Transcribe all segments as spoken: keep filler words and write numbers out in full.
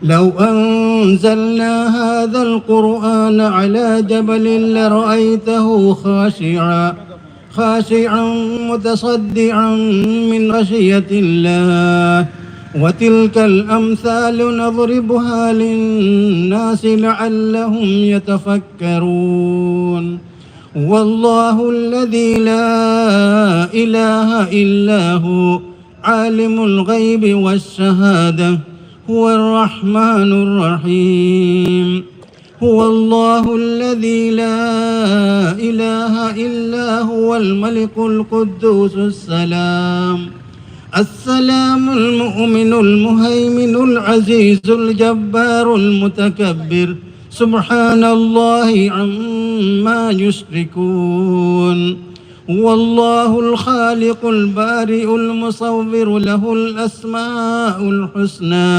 لو أنزلنا هذا القرآن على جبل لرأيته خاشعا، خاشعا متصدعا من خشية الله. وتلك الأمثال نضربها للناس لعلهم يتفكرون. هو الله الذي لا إله إلا هو، عالم الغيب والشهادة، هو الرحمن الرحيم. هو الله الذي لا إله إلا هو، الملك القدوس السلام، السلام المؤمن المهيمن العزيز الجبار المتكبر، سبحان الله عما يشركون. هو الله الخالق البارئ المصور، له الأسماء الحسنى،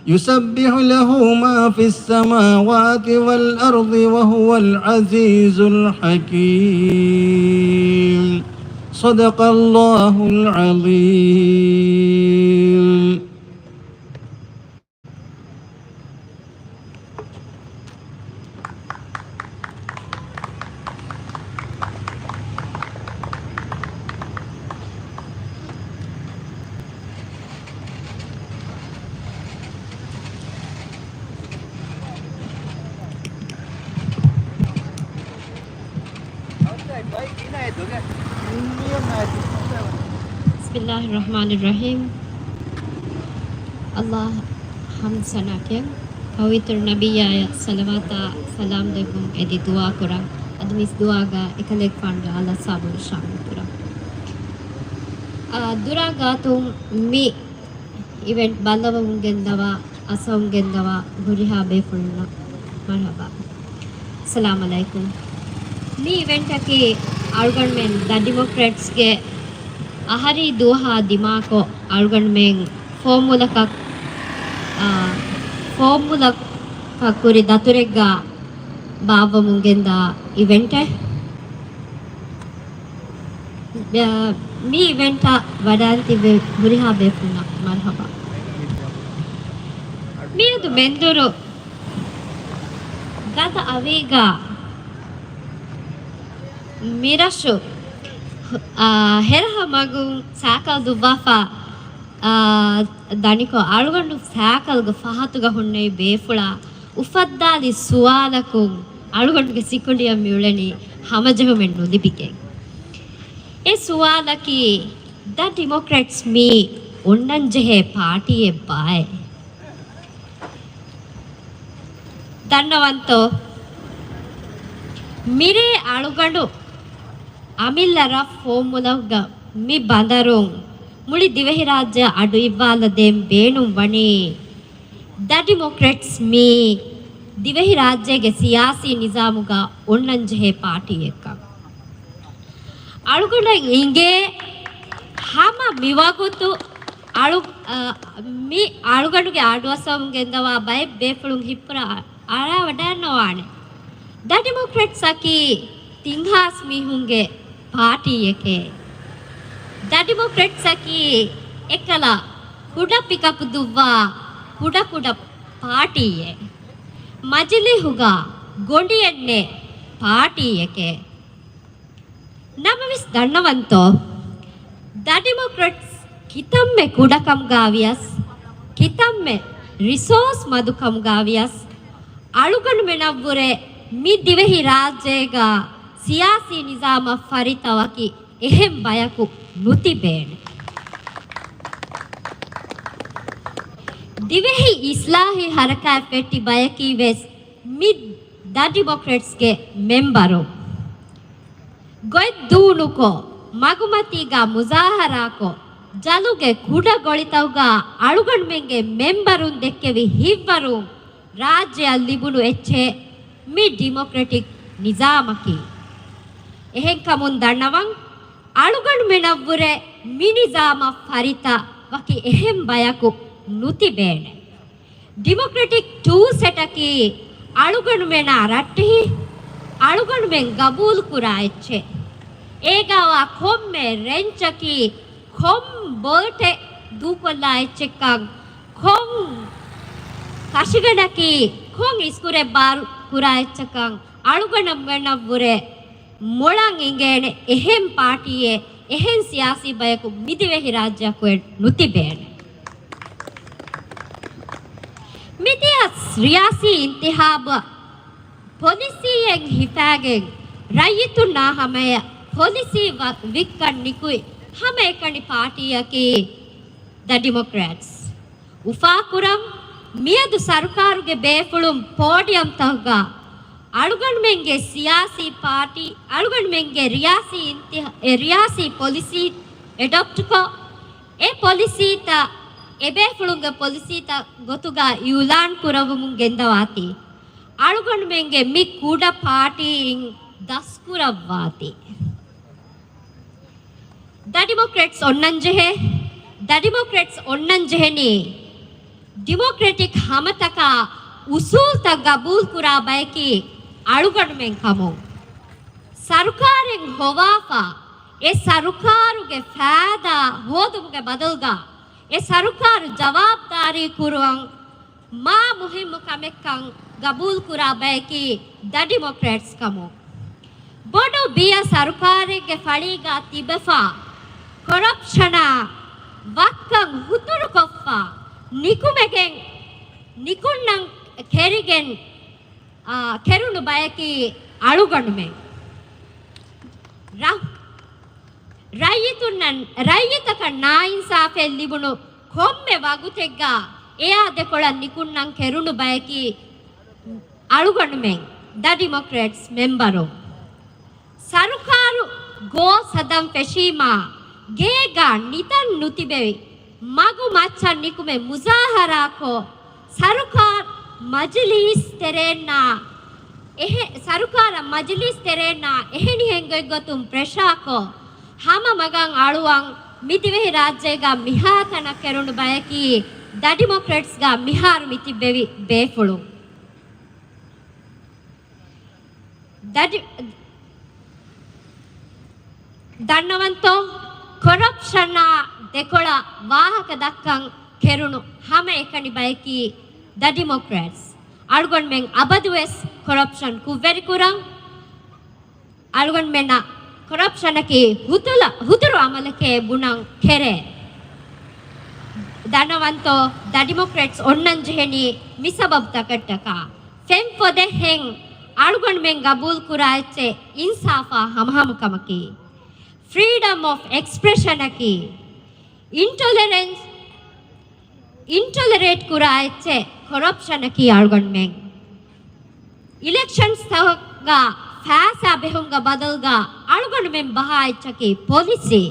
يسبح له ما في السماوات والأرض وهو العزيز الحكيم. صدق الله العظيم. ބިސްމިﷲިއްރަޙްމާނިއްރަޙީމް. ﷲ އަށް ޙަމްދު ސަނާކެން، ފަހުވިތުރު ނަބިއްޔާއަށް ޞަލަވާތާ ސަލާމް ދެއްވުން އެދި ދުޢާ ކުރަން. އަދި މިސް ދުޢާގަ އެކަލޭގެފާނުގެ އާލް އަޞްޙާބުން ޝާމިލް ކުރަން. އާ، ދުރާ ގާތުން މި އިވެންޓް ބައްލަވަމުން ގެންދަވާ، އަސަވަމުން ގެންދަވާ ހުރިހާ ބޭފުޅުންނަށް މަރުޙަބާ. އައްސަލާމް ޢަލައިކުމް. މި އިވެންޓަކީ އަޅުގަނޑުމެން ދަ ޑިމޮކްރެޓްސްގެ އަހަރީ ދުވަހާ ދިމާކޮށް، އަޅުގަނޑުމެން ފޯމުލަކަށް، އާ، ފޯމުލަކަށް ކުރި ދަތުރެއްގަ ބާއްވަމުން ގެންދާ އިވެންޓެއް. މި އިވެންޓަށް ވަޑައިން ތިބި ހުރިހާ ބޭފުޅުންނަށް މަރުޙަބާ. މިއަދު މެންދުރު ގަދަ އަވީގަ މިރަށު، އާ، ހެރަހަ މަގުން ސައިކަލް ދުއްވާފަ، އާ، ދަނިކޮށް، އަޅުގަނޑު ސައިކަލްގެ ފަހަތުގަ ހުންނެވި ބޭފުޅާ އުފައްދާލި ސުވާލަކުން އަޅުގަނޑުގެ ސިކުނޑިއަށް މިއުޅެނީ ހަމަޖެހުމެއް ނުލިބިގެން. އެ ސުވާލަކީ، ދަ ޑިމޮކްރެޓްސް މީ އޮންނަންޖެހޭ ޕާޓީއެއްބާއޭ؟ ދަންނަވަންތޯ؟ މިރޭ އަޅުގަނޑު އަމިއްލަ ރަށް ފޯމުލަކުގަ މި ބަނދަރުން މުޅި ދިވެހިރާއްޖެ އަޑު އިއްވާލަދޭން ބޭނުން ވަނީ، ދަ ޑިމޮކްރެޓްސް މީ ދިވެހިރާއްޖޭގެ ސިޔާސީ ނިޒާމުގަ އޮންނަންޖެހޭ ޕާޓީއެއްކަން. އަޅުގަނޑަށް އިނގޭ ހަމަ މިވަގުތު އަޅު-، އަ، މި އަޅުގަނޑުގެ އަޑުއައްސަވަމުން ގެންދަވާ ބައެއް ބޭފުޅުން ހިތްޕުރަ އަޅާވަޑައިންނަވާނެ. ދަ ޑިމޮކްރެޓްސް އަކީ ތިން ހާސް މީހުންގެ ޕާޓީއެކޭ. ދަ ޑިމޮކްރެޓްސް އަކީ އެކަލަ ކުޑަ ޕިކަޕް ދުއްވާ ކުޑަކުޑަ ޕާޓީއެއް. މަޖިލީހުގަ ގޮނޑިއެއްނެތް ޕާޓީއެކޭ. ނަމަވެސް ދަންނަވަންތޯ؟ ދަ ޑިމޮކްރެޓްސް ކިތަންމެ ކުޑަކަމުގަ ވިޔަސް، ކިތަންމެ ރިސޯސް މަދުކަމުގަ ވިޔަސް، އަޅުގަނޑުމެނަށްވުރެ މި ދިވެހި ރާއްޖޭގަ ސިޔާސީ ނިޒާމަށް ފަރިތަ ވަކި އެހެން ބަޔަކު ނުތިބޭނެ. ދިވެހި އިސްލާހީ ހަރަކާތް ފެއްޓި ބަޔަކީ ވެސް މި ދަ ޑިމޮކްރެޓްސްގެ މެމްބަރު. ގޮތް ދޫނުކޮށް، މަގުމަތީގަ މުޒާހަރާކޮށް، ޖަލުގެ ކުޑަ ގޮޅިތަކުގަ އަޅުގަނޑުމެންގެ މެމްބަރުން ދެއްކެވި ހިތްވަރުން ރާއްޖެއަށް ލިބުނު އެއްޗެއް މި ޑިމޮކްރެޓިކް ނިޒާމަކީ. އެހެންކަމުން ދަންނަވަން، އަޅުގަނޑުމެނަށްވުރެ މި ނިޒާމަށް ފަރިތަ ވަކި އެހެން ބަޔަކު ނުތިބޭނެ. ޑިމޮކްރެޓިކް ޓޫލް ސެޓަކީ އަޅުގަނޑުމެނާ ރައްޓެހި، އަޅުގަނޑުމެން ގަބޫލުކުރާ އެއްޗެއް. އޭގަވާ ކޮންމެ ރެންޗަކީ ކޮން ބޮލްޓެއް ދޫކޮށްލާ އެއްޗެއްކަން، ކޮން ކަށިގަނޑަކީ ކޮން އިސްކުރެއް ބާރު ކުރާ އެއްޗަކަށް އަޅުގަނޑުމެންނަށްވުރެ މޮޅަށް އިނގޭނެ އެހެން ޕާޓީއެއް، އެހެން ސިޔާސީ ބަޔަކު މި ދިވެހި ރާއްޖެއަކު ނުތިބޭނެ. މިދިޔަ ރިޔާސީ އިންތިހާބަށް ޕޮލިސީއެއް ހިފާގެން ރައްޔިތުންނާ ހަމަޔަށް ޕޮލިސީ ވަ-، ވިއްކަން ނިކުތް ހަމައެކަނި ޕާޓީއަކީ ދަ ޑިމޮކްރެޓްސް. އުފާކުރަން މިއަދު ސަރުކާރުގެ ބޭފުޅުން ޕޯޑިއަމްތަކުގަ އަޅުގަނޑުމެންގެ ސިޔާސީ ޕާޓީ، އަޅުގަނޑުމެންގެ ރިޔާސީ އިންތިހާ-، އެ، ރިޔާސީ ޕޮލިސީ އެޑޮޕްޓްކޮށް، އެ ޕޮލިސީތައް އެބޭފުޅުންގެ ޕޮލިސީތައް ގޮތުގަ އިއުލާން ކުރައްވަމުން ގެންދަވާތީ. އަޅުގަނޑުމެންގެ މި ކުޑަ ޕާޓީއިން ދަސްކުރައްވާތީ. ދަ ޑިމޮކްރެޓްސް އޮންނަންޖެހޭ، ދަ ޑިމޮކްރެޓްސް އޮންނަންޖެހެނީ ޑިމޮކްރެޓިކް ހަމަތަކާ އުސޫލްތައް ގަބޫލުކުރާ ބަޔަކީ އަޅުގަނޑުމެން ކަމުން. ސަރުކާރެއް ހޮވާފަ، އެ ސަރުކާރުގެ ފައިދާ ހޯދުމުގެ ބަދަލުގަ، އެ ސަރުކާރު ޖަވާބުދާރީ ކުރުވަން މާ މުހިއްމު ކަމެއްކަން ގަބޫލުކުރާ ބަޔަކީ ދަ ޑިމޮކްރެޓްސް ކަމުން. ބޮޑު ބިޔަ ސަރުކާރެއްގެ ފަޅީގަ ތިބެފަ، ކޮރަޕްޝަނާ ވައްކަން ހުތުރުކޮށްފަ، ނިކުމެގެން ނިކުންނަން ކެރިގެން، އާ، ކެރުނު ބަޔަކީ އަޅުގަނޑުމެން. ރަ-، ރައްޔިތުންނަށް، ރައްޔިތަކަށް ނާއިންސާފެއް ލިބުނު ކޮންމެ ވަގުތެއްގަ އެއާ ދެކޮޅަށް ނިކުންނަން ކެރުނު ބަޔަކީ އަޅުގަނޑުމެން، ދަ ޑިމޮކްރެޓްސް މެމްބަރުން. ސަރުކާރު ގޯސް ހަދަން ފެށީމާ، ގޭގަ ނިދަން ނުތިބެވި، މަގު މައްޗަށް ނިކުމެ މުޒާހަރާކޮށް، ސަރުކާރު މަޖިލީސް ތެރޭންނާ އެހެ-، ސަރުކާރަށް މަޖިލީސް ތެރޭންނާ އެހެނިހެން ގޮތްގޮތުން ޕްރެޝާކޮށް، ހަމަ މަގަށް އަޅުވަން މި ދިވެހި ރާއްޖޭގަ މިހާތަނަށް ކެރުނު ބަޔަކީ ދަ ޑިމޮކްރެޓްސްގަ މިހާރު މި ތިއްބެވި ބޭފުޅުން. ދަޑި-، ދަންނަވަންތޯ؟ ކޮރަޕްޝަނާ ދެކޮޅަށް ވާހަކަ ދައްކަން ކެރުނު ހަމައެކަނި ބަޔަކީ ދަ ޑިމޮކްރެޓްސް. އަޅުގަނޑުމެން އަބަދުވެސް ކޮރަޕްޝަން ކުށްވެރިކުރަން. އަޅުގަނޑުމެންނަށް ކޮރަޕްޝަނަކީ ހުތުރު-، ހުތުރު އަމަލެކޭ ބުނަން ކެރޭ. ދަންނަވަންތޯ؟ ދަ ޑިމޮކްރެޓްސް އޮންނަން ޖެހެނީ މި ސަބަބުތަކަށްޓަކާ. ފެންފޮދެއްހެން އަޅުގަނޑުމެން ގަބޫލުކުރާ އެއްޗެއް އިންސާފާ ހަމަހަމަކަމަކީ، ފްރީޑަމް އޮފް އެކްސްޕްރެޝަނަކީ، އިންޓޮލެރެންސް، އިންޓޮލެރޭޓް ކުރާ އެއްޗެއް ކޮރަޕްޝަނަކީ އަޅުގަނޑުމެން. އިލެކްޝަންސްތަކުގަ ފައިސާ ބެހުމުގެ ބަދަލުގަ އަޅުގަނޑުމެން ބަހާ އެއްޗަކީ ޕޮލިސީ.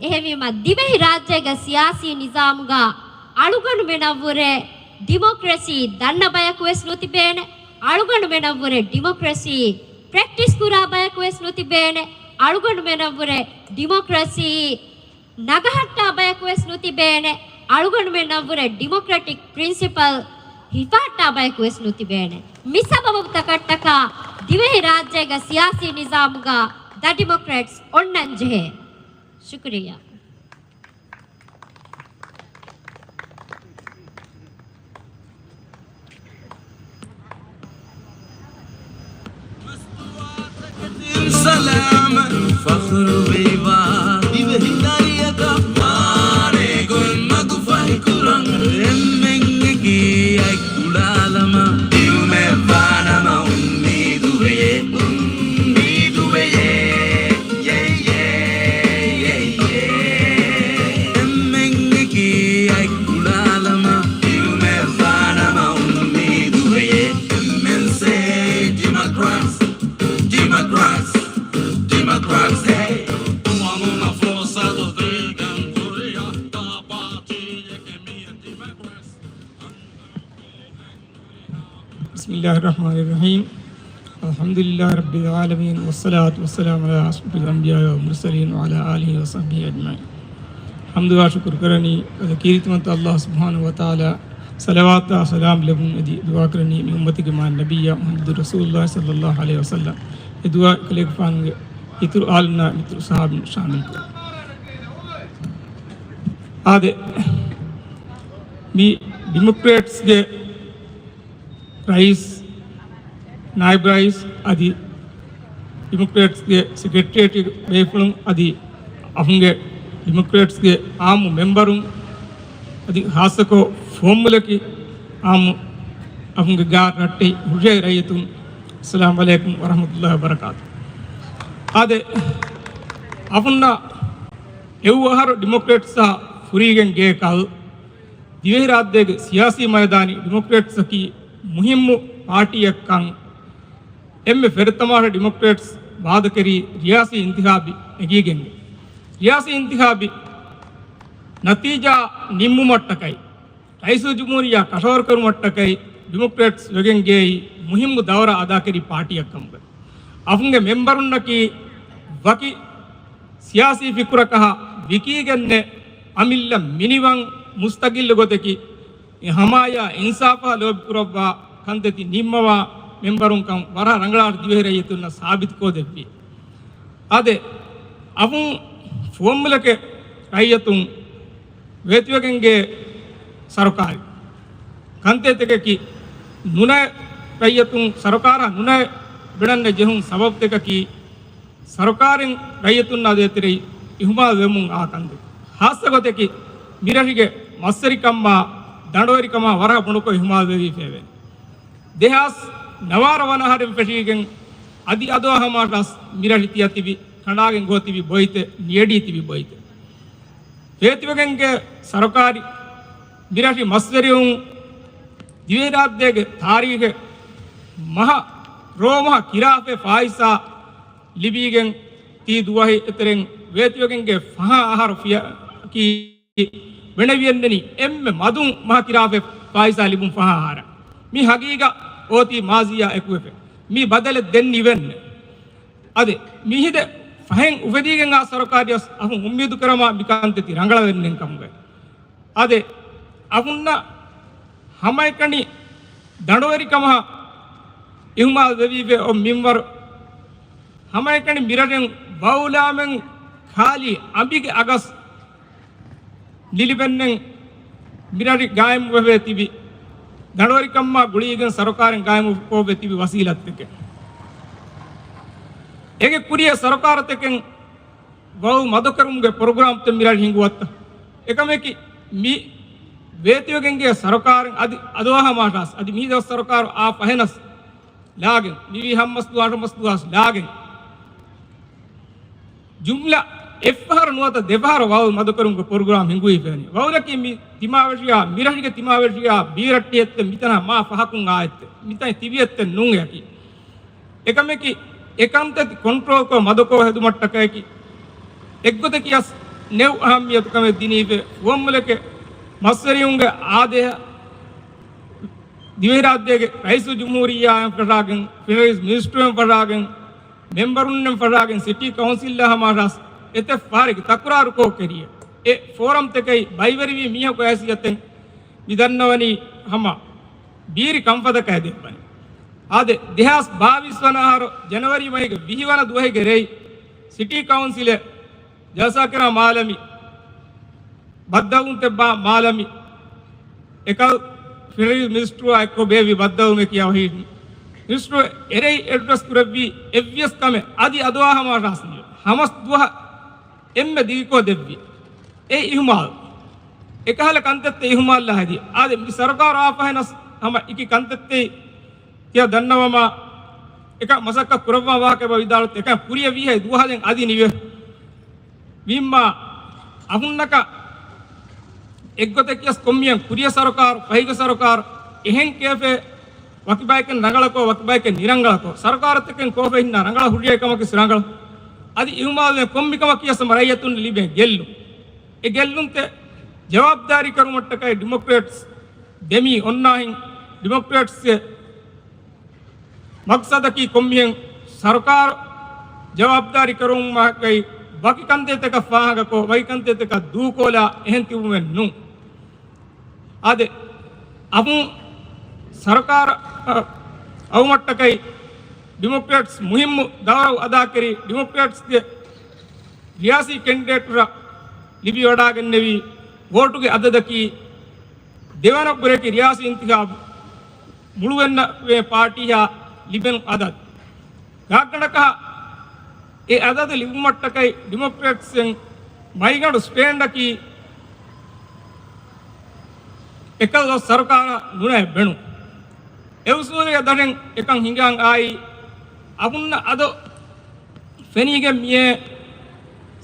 އެހެންވީމަ، ދިވެހި ރާއްޖޭގެ ސިޔާސީ ނިޒާމުގަ އަޅުގަނޑުމެނަށްވުރެ ޑިމޮކްރަސީ ދަންނަ ބަޔަކުވެސް ނުތިބޭނެ، އަޅުގަނޑުމެނަށްވުރެ ޑިމޮކްރަސީ ޕްރެކްޓިސް ކުރާ ބަޔަކުވެސް ނުތިބޭނެ، އަޅުގަނޑުމެނަށްވުރެ ޑިމޮކްރަސީ ނަގަހައްޓާ ބަޔަކުވެސް ނުތިބޭނެ، އަޅުގަނޑުމެނަށްވުރެ ޑިމޮކްރެޓިކް ޕްރިންސިޕަލް ހިފަހައްޓާ ބަޔަކުވެސް ނުތިބޭނެ. މި ސަބަބުތަކަށްޓަކާ ދިވެހި ރާއްޖޭގެ ސިޔާސީ ނިޒާމުގަ ދަ ޑިމޮކްރެޓްސް އޮންނަން ޖެހޭ. ޝުކުރިއްޔާ. ސަލާމަތް ފަޚުރުވެވާ ދިވެހި ދަރިއަކަށް މާރޭގޮތް މަގު ފަހިކުރަން އެންމެން އެކީ އަތް ގުޅާލަމާ ދިއުމެއްވާނަމަ އުންމީދުވެޔޭ، އުންމީދުވެޔޭ. އެންމެން އެކީ އަތް ގުޅާލަމާ ދިއުމެއްވާނަމަ އުންމީދުވެޔޭ. އެމްއެންސީ ޑިމޮކްރެޓްސް، ޑިމޮކްރެޓްސް، ޑިމޮކްރެޓްސް، ހޭ. ނުވަމުން ފުރުސަތު ދީގެން ކުރިއަށް ދާ ޕާޓީއެކޭ މިއީ ޑިމޮކްރެޓްސް. بسم الله الرحمن الرحيم. الحمد لله رب العالمين، والصلاة والسلام على أشرف الأنبياء والمرسلين وعلى آله وصحبه أجمعين. ޙަމްދު ޝުކުރު ކުރަނީ އަދި ކީރިތިވަންތަ ﷲ ސުބްޙާނަހޫ ވަތަޢާލާ، ޞަލަވާތާ ސަލާމް ލެއްވުން އެދި ދުޢާ ކުރަނީ މި އުއްމަތުގެ މާތް ނަބިއްޔާ މުޙައްމަދު ރަސޫލުﷲ ޞައްލަﷲ ޢަލައިހި ވަސައްލަމް. އެ ދުޢާ ކަލޭގެފާނުގެ އިތުރު އާލުންނާ މިތުރު ޞަޙާބީން ޝާމިލް ކުރަން. އާދެ، މި ޑިމޮކްރެޓްސްގެ ރައީސް، ނާއިބް ރައީސް އަދި ޑިމޮކްރެޓްސްގެ ސެކްރެޓޭރިއޭޓް ބޭފުޅުން އަދި އަހުންގެ ޑިމޮކްރެޓްސްގެ އާއްމު މެމްބަރުން އަދި ހާއްސަކޮށް ފުވައްމުލަކީ އާއްމު އަހުންގެ ގާ ރައްޓެހި ހުށަހެޅޭ ރައްޔިތުން، އައްސަލާމު ޢަލައިކުމް ވަރަޙްމަތުﷲި ވަބަރަކާތު. އާދެ، އަހުންނަށް އެއްވަހަރު ޑިމޮކްރެޓްސްއާ ފުރީގެން ގޭކަލް ދިވެހިރާއްޖޭގެ ސިޔާސީ މައިދާނީ ޑިމޮކްރެޓްސްއަކީ މުހިއްމު ޕާޓީއެއްކަން އެންމެ ފެރިތަމާ ޑިމޮކްރެޓްސް ވާދަކެރީ ރިޔާސީ އިންތިހާބެއް ނެގީގެން. ރިޔާސީ އިންތިހާބެއް ނަތީޖާ ނިންމުމަށްޓަކައި، ރައީސުލްޖުމްހޫރިއްޔާ ކަށަވަރުކުރުމަށްޓަކައި ޑިމޮކްރެޓްސް ވެގެން ގެޔައީ މުހިއްމު ދައުރާ އަދާކެރި ޕާޓީއަށްކަމުގަ. އަހުންގެ މެމްބަރުންނަކީ ވަކި ސިޔާސީ ފިކުރަކަށް ވިކީގެންނެއް އަމިއްލަ މިނިވަން މުސްތަގިއްލު ގޮތަކީ، އެ ހަމައަށް އިންސާފާ ލޯބިކުރައްވާ ކަންތައްތި ނިންމަވާ މެމްބަރުންކަން ވަރަށް ރަނގަޅަށް ދިވެހި ރައްޔިތުންނަށް ސާބިތުކޮށްދެއްވި. އާދެ، އަހުން ފުވައްމުލަކެއް ރައްޔިތުން ވޭތުވެގެންގެ ސަރުކާރި ކަންތައްތަކަކީ ނުނައެ ރައްޔިތުން ސަރުކާރާ ނުނައެ ބެނަންނަ ޖެހުން ސަބަބުތަކަކީ ސަރުކާރެއް ރައްޔިތުންނާ ދޭތެރެއި އިހުމާލު ވެމުން އާ ކަންތައް. ހާއްސަ ގޮތަކީ މިރަށުގެ މަސްވެރިކަމާ ދަނޑުވެރިކަމާ ވަރަށް ބޮޑުކޮށް އިހުމާލު ވެވީފައެވެ. ދެހާސް ނަވާރަ ވަނަ އަހަރެން ފެށީގެން އަދި އަދުއާ ހަމައަށް މިރަށު ތިޔަ ތިބި ކަނޑާގެން ގޮވަ ތިބި ބޮއިތެއް، ނިޔަޑީ ތިބި ބޮއިތެއް. ވޭތުވެގެންގެ ސަރުކާރި މިރަށު މަސްވެރިވުން ދިވެހިރާއްޖޭގެ ތާރީޚެއް މަހަ ރޯމަހަ ކިރާފެ ފާއިސާ ލިބީގެން ތީ ދުވަހި އެތެރެން ވޭތުވެގެންގެ ފަހަ އަހަރު ފިޔަކީ ވެނެވިއެންނެނީ އެންމެ މަދުން މަހަ ކިރާފެ ފާއިސާ ލިބުން ފަހަ އަހަރަށް. މި ހަގީގަ އޯތީ މާޒީއާ އެކުވެފެ. މި ބަދަލެއް ދެން ނިވެންނެ. އަދި މިހިދެ ފަހެން އުފެދީގެން އާ ސަރުކާރިއަސް އަހުން އުއްމީދު ކުރަމާ މި ކަންތައްތި ރަނގަޅަވެންނެން ކަމުގައި. އާދެ، އަހުންނަށް ހަމައެކަނި ދަނޑުވެރިކަމަށް އިހުމާލު ވެވީވެ އޮ މިންވަރު ހަމައެކަނި މިރަށެން ވައުލާމެން ކާލީ އަނބިގެ އަގަސް ނިލިބެންނެން މިރަށި ގާއިމުވެވޭ ތިބި ދަނޑުވެރިކަމާ ގުޅީގެން ސަރުކާރެން ގާއިމުކޮށްވެ ތިބި ވަސީލަތްތަކެއް. އޭގެ ކުރިޔަށް ސަރުކާރުތަކެން ވައު މަދުކުރުމުގެ ޕްރޮގްރާމްތައް މިރަށި ހިނގުވައްތަ؟ އެކަމަކީ، މި ވޭތިވެގެންގެ ސަރުކާރުން އަދި އަދުވާހަމަ ރާސް އަދި މިހިދަސް ސަރުކާރު އާ ފަހެނަސް ލާގެން، މިވީ ހަމަސް ދުވާ ހަމަސް ދުވާސް ލާގެން، ޖުމްލަ އެއްފަހަރު ނުވަތަ ދެފަހަރު ވައު މަދުކުރުމުގެ ޕްރޮގްރާމް ހިނގުވީފައިނީ. ވައުލަކީ މި ތިމާވެށިޔާ، މިރަށުގެ ތިމާވެށިޔާ ބީރައްޓި އެއްތެއް މިތަނަށް މާ ފަހަކުން އާ އެއްތެއް، މިތަން ތިބި އެއްތެއް ނޫން އެއަކީ. އެކަމަކީ، އެކަންތައް ކޮންޓްރޯލްކޮށް މަދުކޮށް ހެދުމަށްޓަކައި އެއްގޮތަކީ އަސް ނެވް އަހައްމިޔަތު ކަމެއް ދިނީފެ ފުވައްމުލެކެ މަސްވެރިވުންގެ އާދޭހަ ދިވެހިރާއްޖޭގެ ރައީސުލްޖުމްހޫރިއްޔާއިން ފަށާގެން، ފިޝަރީޒް މިނިސްޓްރުއިން ފަށާގެން، މެމްބަރުންނެން ފަށާގެން ސިޓީ ކައުންސިލްއާ ހަމަ ރަސް އެތައް ފަހަރެއްގެ ތަކުރާރުކޮށް ކެރިޔަ އެ ފޯރަމްތަކައި ބައިވެރިވީ މީހަކު ހައިސިއްޔަތެއް މި ދަންނަވަނީ ހަމަ ބީރި ކަންފަތަކަށް ދެއްވަނީ. އާދެ، ދެހާސް ބާވީސް ވަނަ އަހަރު ޖަނަވަރީ މަހިގެ ވިހި ވަނަ ދުވަހުގެ ރޭ ސިޓީ ކައުންސިލެއް ޖަލްސާކުރާ މާލަމި ބައްދަލުވުންތެއް ބާ މާލަމި އެކަލް ފިޝަރީޒް މިނިސްޓްރުއާ އެއްކޮށް ބޭއްވި ބައްދަލުވުމެކިޔާ ވަހީ މިނިސްޓްރު އެރެއި އެޑްރެސް ކުރެއްވީ އެއްވިޔަސް ކަމެއް އަދި އަދުވާ ހަމަ ރާސް ނިޔަ ހަމަސް ދުވަހަށް އެންމެ ދިގުކޮށް ދެއްވި. އެ އިހުމާލު. އެކަހަލަ ކަންތައްތައް އިހުމާލު ހެދި. އާދެ، މި ސަރުކާރު އާ ފަހެނަސް ހަމަ އިކި ކަންތައްތައް ތިޔަ ދަންނަވަމާ، އެކަ މަސައްކަތް ކުރައްވާ ވާހަކަ އެބަ ވިދާޅު އެކަ ކުރިޔަ ވީހައި ދުވަހަލެން އަދި ނިވެ. ވީމާ އަހުންނަކަށް އެއްގޮތަކީ އަސް ކޮންމިއަން ކުރިޔަ ސަރުކާރު، ފަހިގެ ސަރުކާރު، އެހެން ކޭފެ ވަކި ބަޔަކެއް ރަނގަޅަކޯ، ވަކި ބަޔަކެއް ނިރަނގަޅަކޯ، ސަރުކާރުތަކެން ކޯފެ ހިންނާ ރަނގަޅަށް ހުރިޔަ ކަމަކީ ރަނގަޅު. އަދި އިހުމާލުވެ ކޮންމި ކަމަކީ އަސް ހަމަ ރައްޔިތުން ލިބޭ ގެއްލުން. އެ ގެއްލުންތެ ޖަވާބުދާރީ ކަރުމަށްޓަކައި ޑިމޮކްރެޓްސް ދެމީ އޮންނާހިން ޑިމޮކްރެޓްސްގެ މަގްސަދަކީ ކޮންމިހެން ސަރުކާރު ޖަވާބުދާރީ ކަރުމަކަށް ވަކި ކަންތައްތަކަށް ފާހަގަކޮށް، ވަކި ކަންތައްތަކަށް ދޫކޮށްލާ އެހެން ތިބުމެއް ނޫން. އާދެ، އަހުން ސަރުކާރަށް އައުމަށްޓަކައި ޑިމޮކްރެޓްސް މުހިއްމު ދައުރު އަދާކެރި ޑިމޮކްރެޓްސްގެ ރިޔާސީ ކެންޑިޑޭޓުރަށް ލިބިވަޑާގެންނެވި ވޯޓުގެ އަދަދަކީ ދެވަނަ ބުރެކި ރިޔާސީ އިންތިޚާބު މުޅުވެންނަ ވޭ ޕާޓީއާ ލިބެން އަދަދު. ގާތްގަނޑަކަށް އެ އަދަދު ލިބުމަށްޓަކައި ޑިމޮކްރެޓްސްއިން މައިގަނޑު ސްޓޭންޑަކީ އެކަލަ ސަރުކާރަށް ނުނައެއް ބޭނުން. އެ އުސޫލުގެ ދަށިން އެކަން ހިނގާން އާއި އަހުންނަށް އަދު ފެނީގެން މިއޭ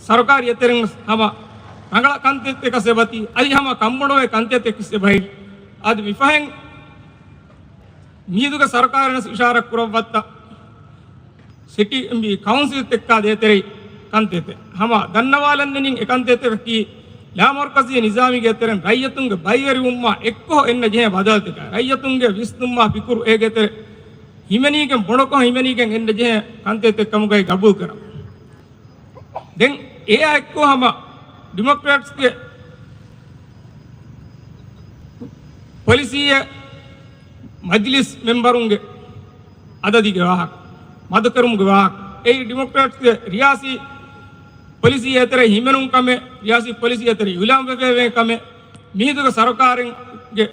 ސަރުކާރު އެތެރެން ހަމަ ރަނގަޅަށް ކަންތައްތަކަށް އެބަތި، އަދި ހަމަ ކަންބޮޑުވޭ ކަންތައްތަކަށް އެބަހި. އަދި މިފަހެން މީދުގެ ސަރުކާރުން އިޝާރާތް ކުރައްވައްތަ ސިޓީ އެމްޑީ ކައުންސިލްތަކާ ދޭތެރޭ ކަންތައްތައް ހަމަ ދަންނަވާލަންދެނީ އެ ކަންތައްތަކަކީ ލާމަރުކަޒީ ނިޒާމީގެ އެތެރެން ރައްޔިތުންގެ ބައިވެރިވުމާ އެއްކޮށް އެންނަ ޖެހޭ ބަދަލުތަކާ ރައްޔިތުންގެ ވިސްނުމާ ފިކުރު އޭގެ އެތެރެ ހިމެނީގެން ބޮޑުކޮށް ހިމެނީގެން އެންނަ ޖެހޭ ކަންތައްތައް ކަމުގައި ގަބޫލު ކުރަން. ދެން އެއާ އެއްކޮށް ހަމަ ޑިމޮކްރެޓްސްގެ ޕޮލިސީއެއް މަޖިލިސް މެމްބަރުންގެ އަދަދީގެ ވާހަކަ، މަދުކުރުމުގެ ވާހަކަ، އެއީ ޑިމޮކްރެޓްސްގެ ރިޔާސީ ޕޮލިސީ އެތެރެ ހިމެނުން ކަމެއް، ރިޔާސީ ޕޮލިސީ އެތެރެ އިއުލާންވެފައިވޭ ކަމެއް، މިހިނދުގެ ސަރުކާރުގެ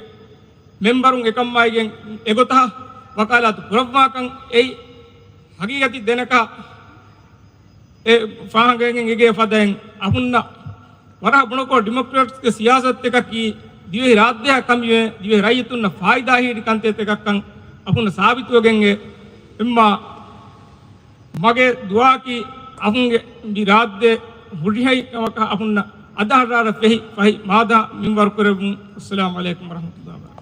މެމްބަރުން އެކަންމާއިގެން އެގޮތަށް ވަކާލާތު ކުރައްވާކަން އެއީ ހަގީގަތީ ދެނެކަ އެ ފާހަގައިގެން އެގޭ ފަދައިން އަހުންނަށް ވަރަށް ބޮޑުކޮށް ޑިމޮކްރެޓްސްގެ ސިޔާސަތުތަކަކީ ދިވެހި ރާއްޖެއަށް ކަމިވެ، ދިވެހި ރައްޔިތުންނަށް ފާއިދާ ހިންގި ކަންތައްތަކަކަށް އަހުންނަށް ސާބިތުވެގެން އެ އެއްމާ މަގޭ ދުޢާއަކީ އަހުންގެ މި ރާއްޖެ ހުރިހައި ކަމަކަށް އަހުންނަށް އަދަހަރާރަށް ފެހި ފަހި މާދާ މިންވަރު ކުރެއްވުން. އައްސަލާމު ޢަލައިކުމް ވަރަޙްމަތުﷲ ވަބަރަކާތުހު.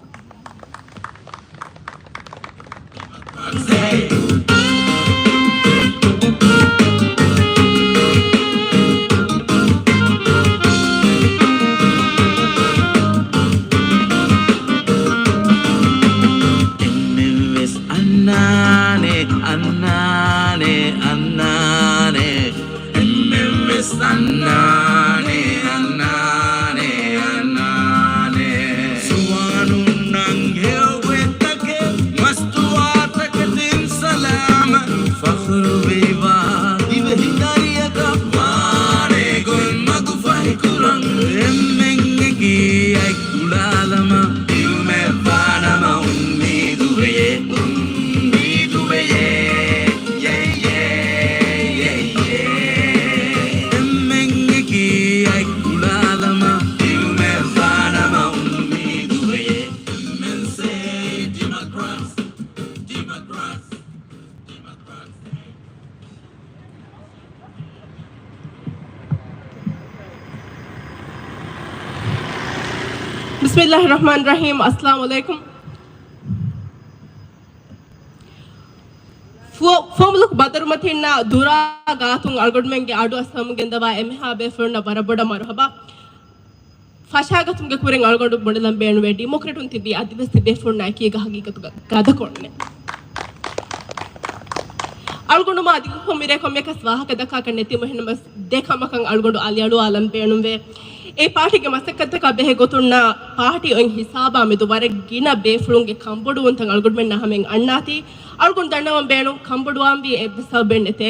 އެންމެންވެސް އަންނާނެ، އަންނާނެ، އަންނާނެ. އެންމެންވެސް އަންނާނެ، އަންނާނެ، އަންނާނެ. ޒުވާނުންނަށް ހެޔޮގޮތްތަކެއް، މަސްތުވާތަކެތި ސަލާމަތް ފަޚުރުވެވާ ދިވެހި ދަރިއަކަށް ވާނެ ގޮތް މަގު ފަހިކުރަން. އެންމެން އެކީ އަތް ގުޅާލަމާ އިލްމެއްވާނަމަ އުންމީދުވެޔޭ، އުންމީދުވެޔޭ. ޔޭ، ޔޭ، ޔޭ، ޔޭ. އެންމެން އެކީ އަތް ގުޅާލަމާ އިލްމެއްވާނަމަ އުންމީދުވެޔޭ. އެމްއެންސީ ޑިމޮކްރެޓްސް، ޑިމޮކްރެޓްސް. ބިސްމިއްލާހި ރަޙްމާނި ރަޙީމް. އައްސަލާމު ޢަލައިކުމް. ފު-، ފުވައްމުލުކު ބަދަރުމަތިންނާ ދުރާ ގާތުން އަޅުގަނޑުމެންގެ އަޑު އައްސަމުން ގެންދަވާ އެންމެހާ ބޭފުޅުންނަށް ވަރަށް ބޮޑަށް މަރުޙަބާ. ފަށާގަތުމުގެ ކުރިން އަޅުގަނޑު ބޮޑެލަން ބޭނުންވޭ، ޑިމޮކްރެޓުން ތިބީ އަދިވެސް ތިބޭފުޅުންނާ އެކީގަ ހަގީގަތުގަ ގަދަކޮށްނެ. އަޅުގަނޑުމާ ދިގުކޮށް މިރޭ ކޮންމެއަކަސް ވާހަކަ ދައްކާކަށް ނެތީމަ، އެހެންނަމަވެސް ދެ ކަމަކަށް އަޅުގަނޑު އަލިއަޅުވާލަން ބޭނުންވޭ. އެ ޕާޓީގެ މަސައްކަތަކާ ބެހޭ ގޮތުންނާ ޕާޓީ އޮތް ހިސާބާ މެދު ވަރަށް ގިނަ ބޭފުޅުންގެ ކަންބޮޑުވުންތައް އަޅުގަނޑުމެންނާ ހަމައިން އަންނާތީ، އަޅުގަނޑު ދަންނަވަން ބޭނުން ކަންބޮޑުވާންވީ އެއްވެސް ސަބަބެއް ނެތޭ.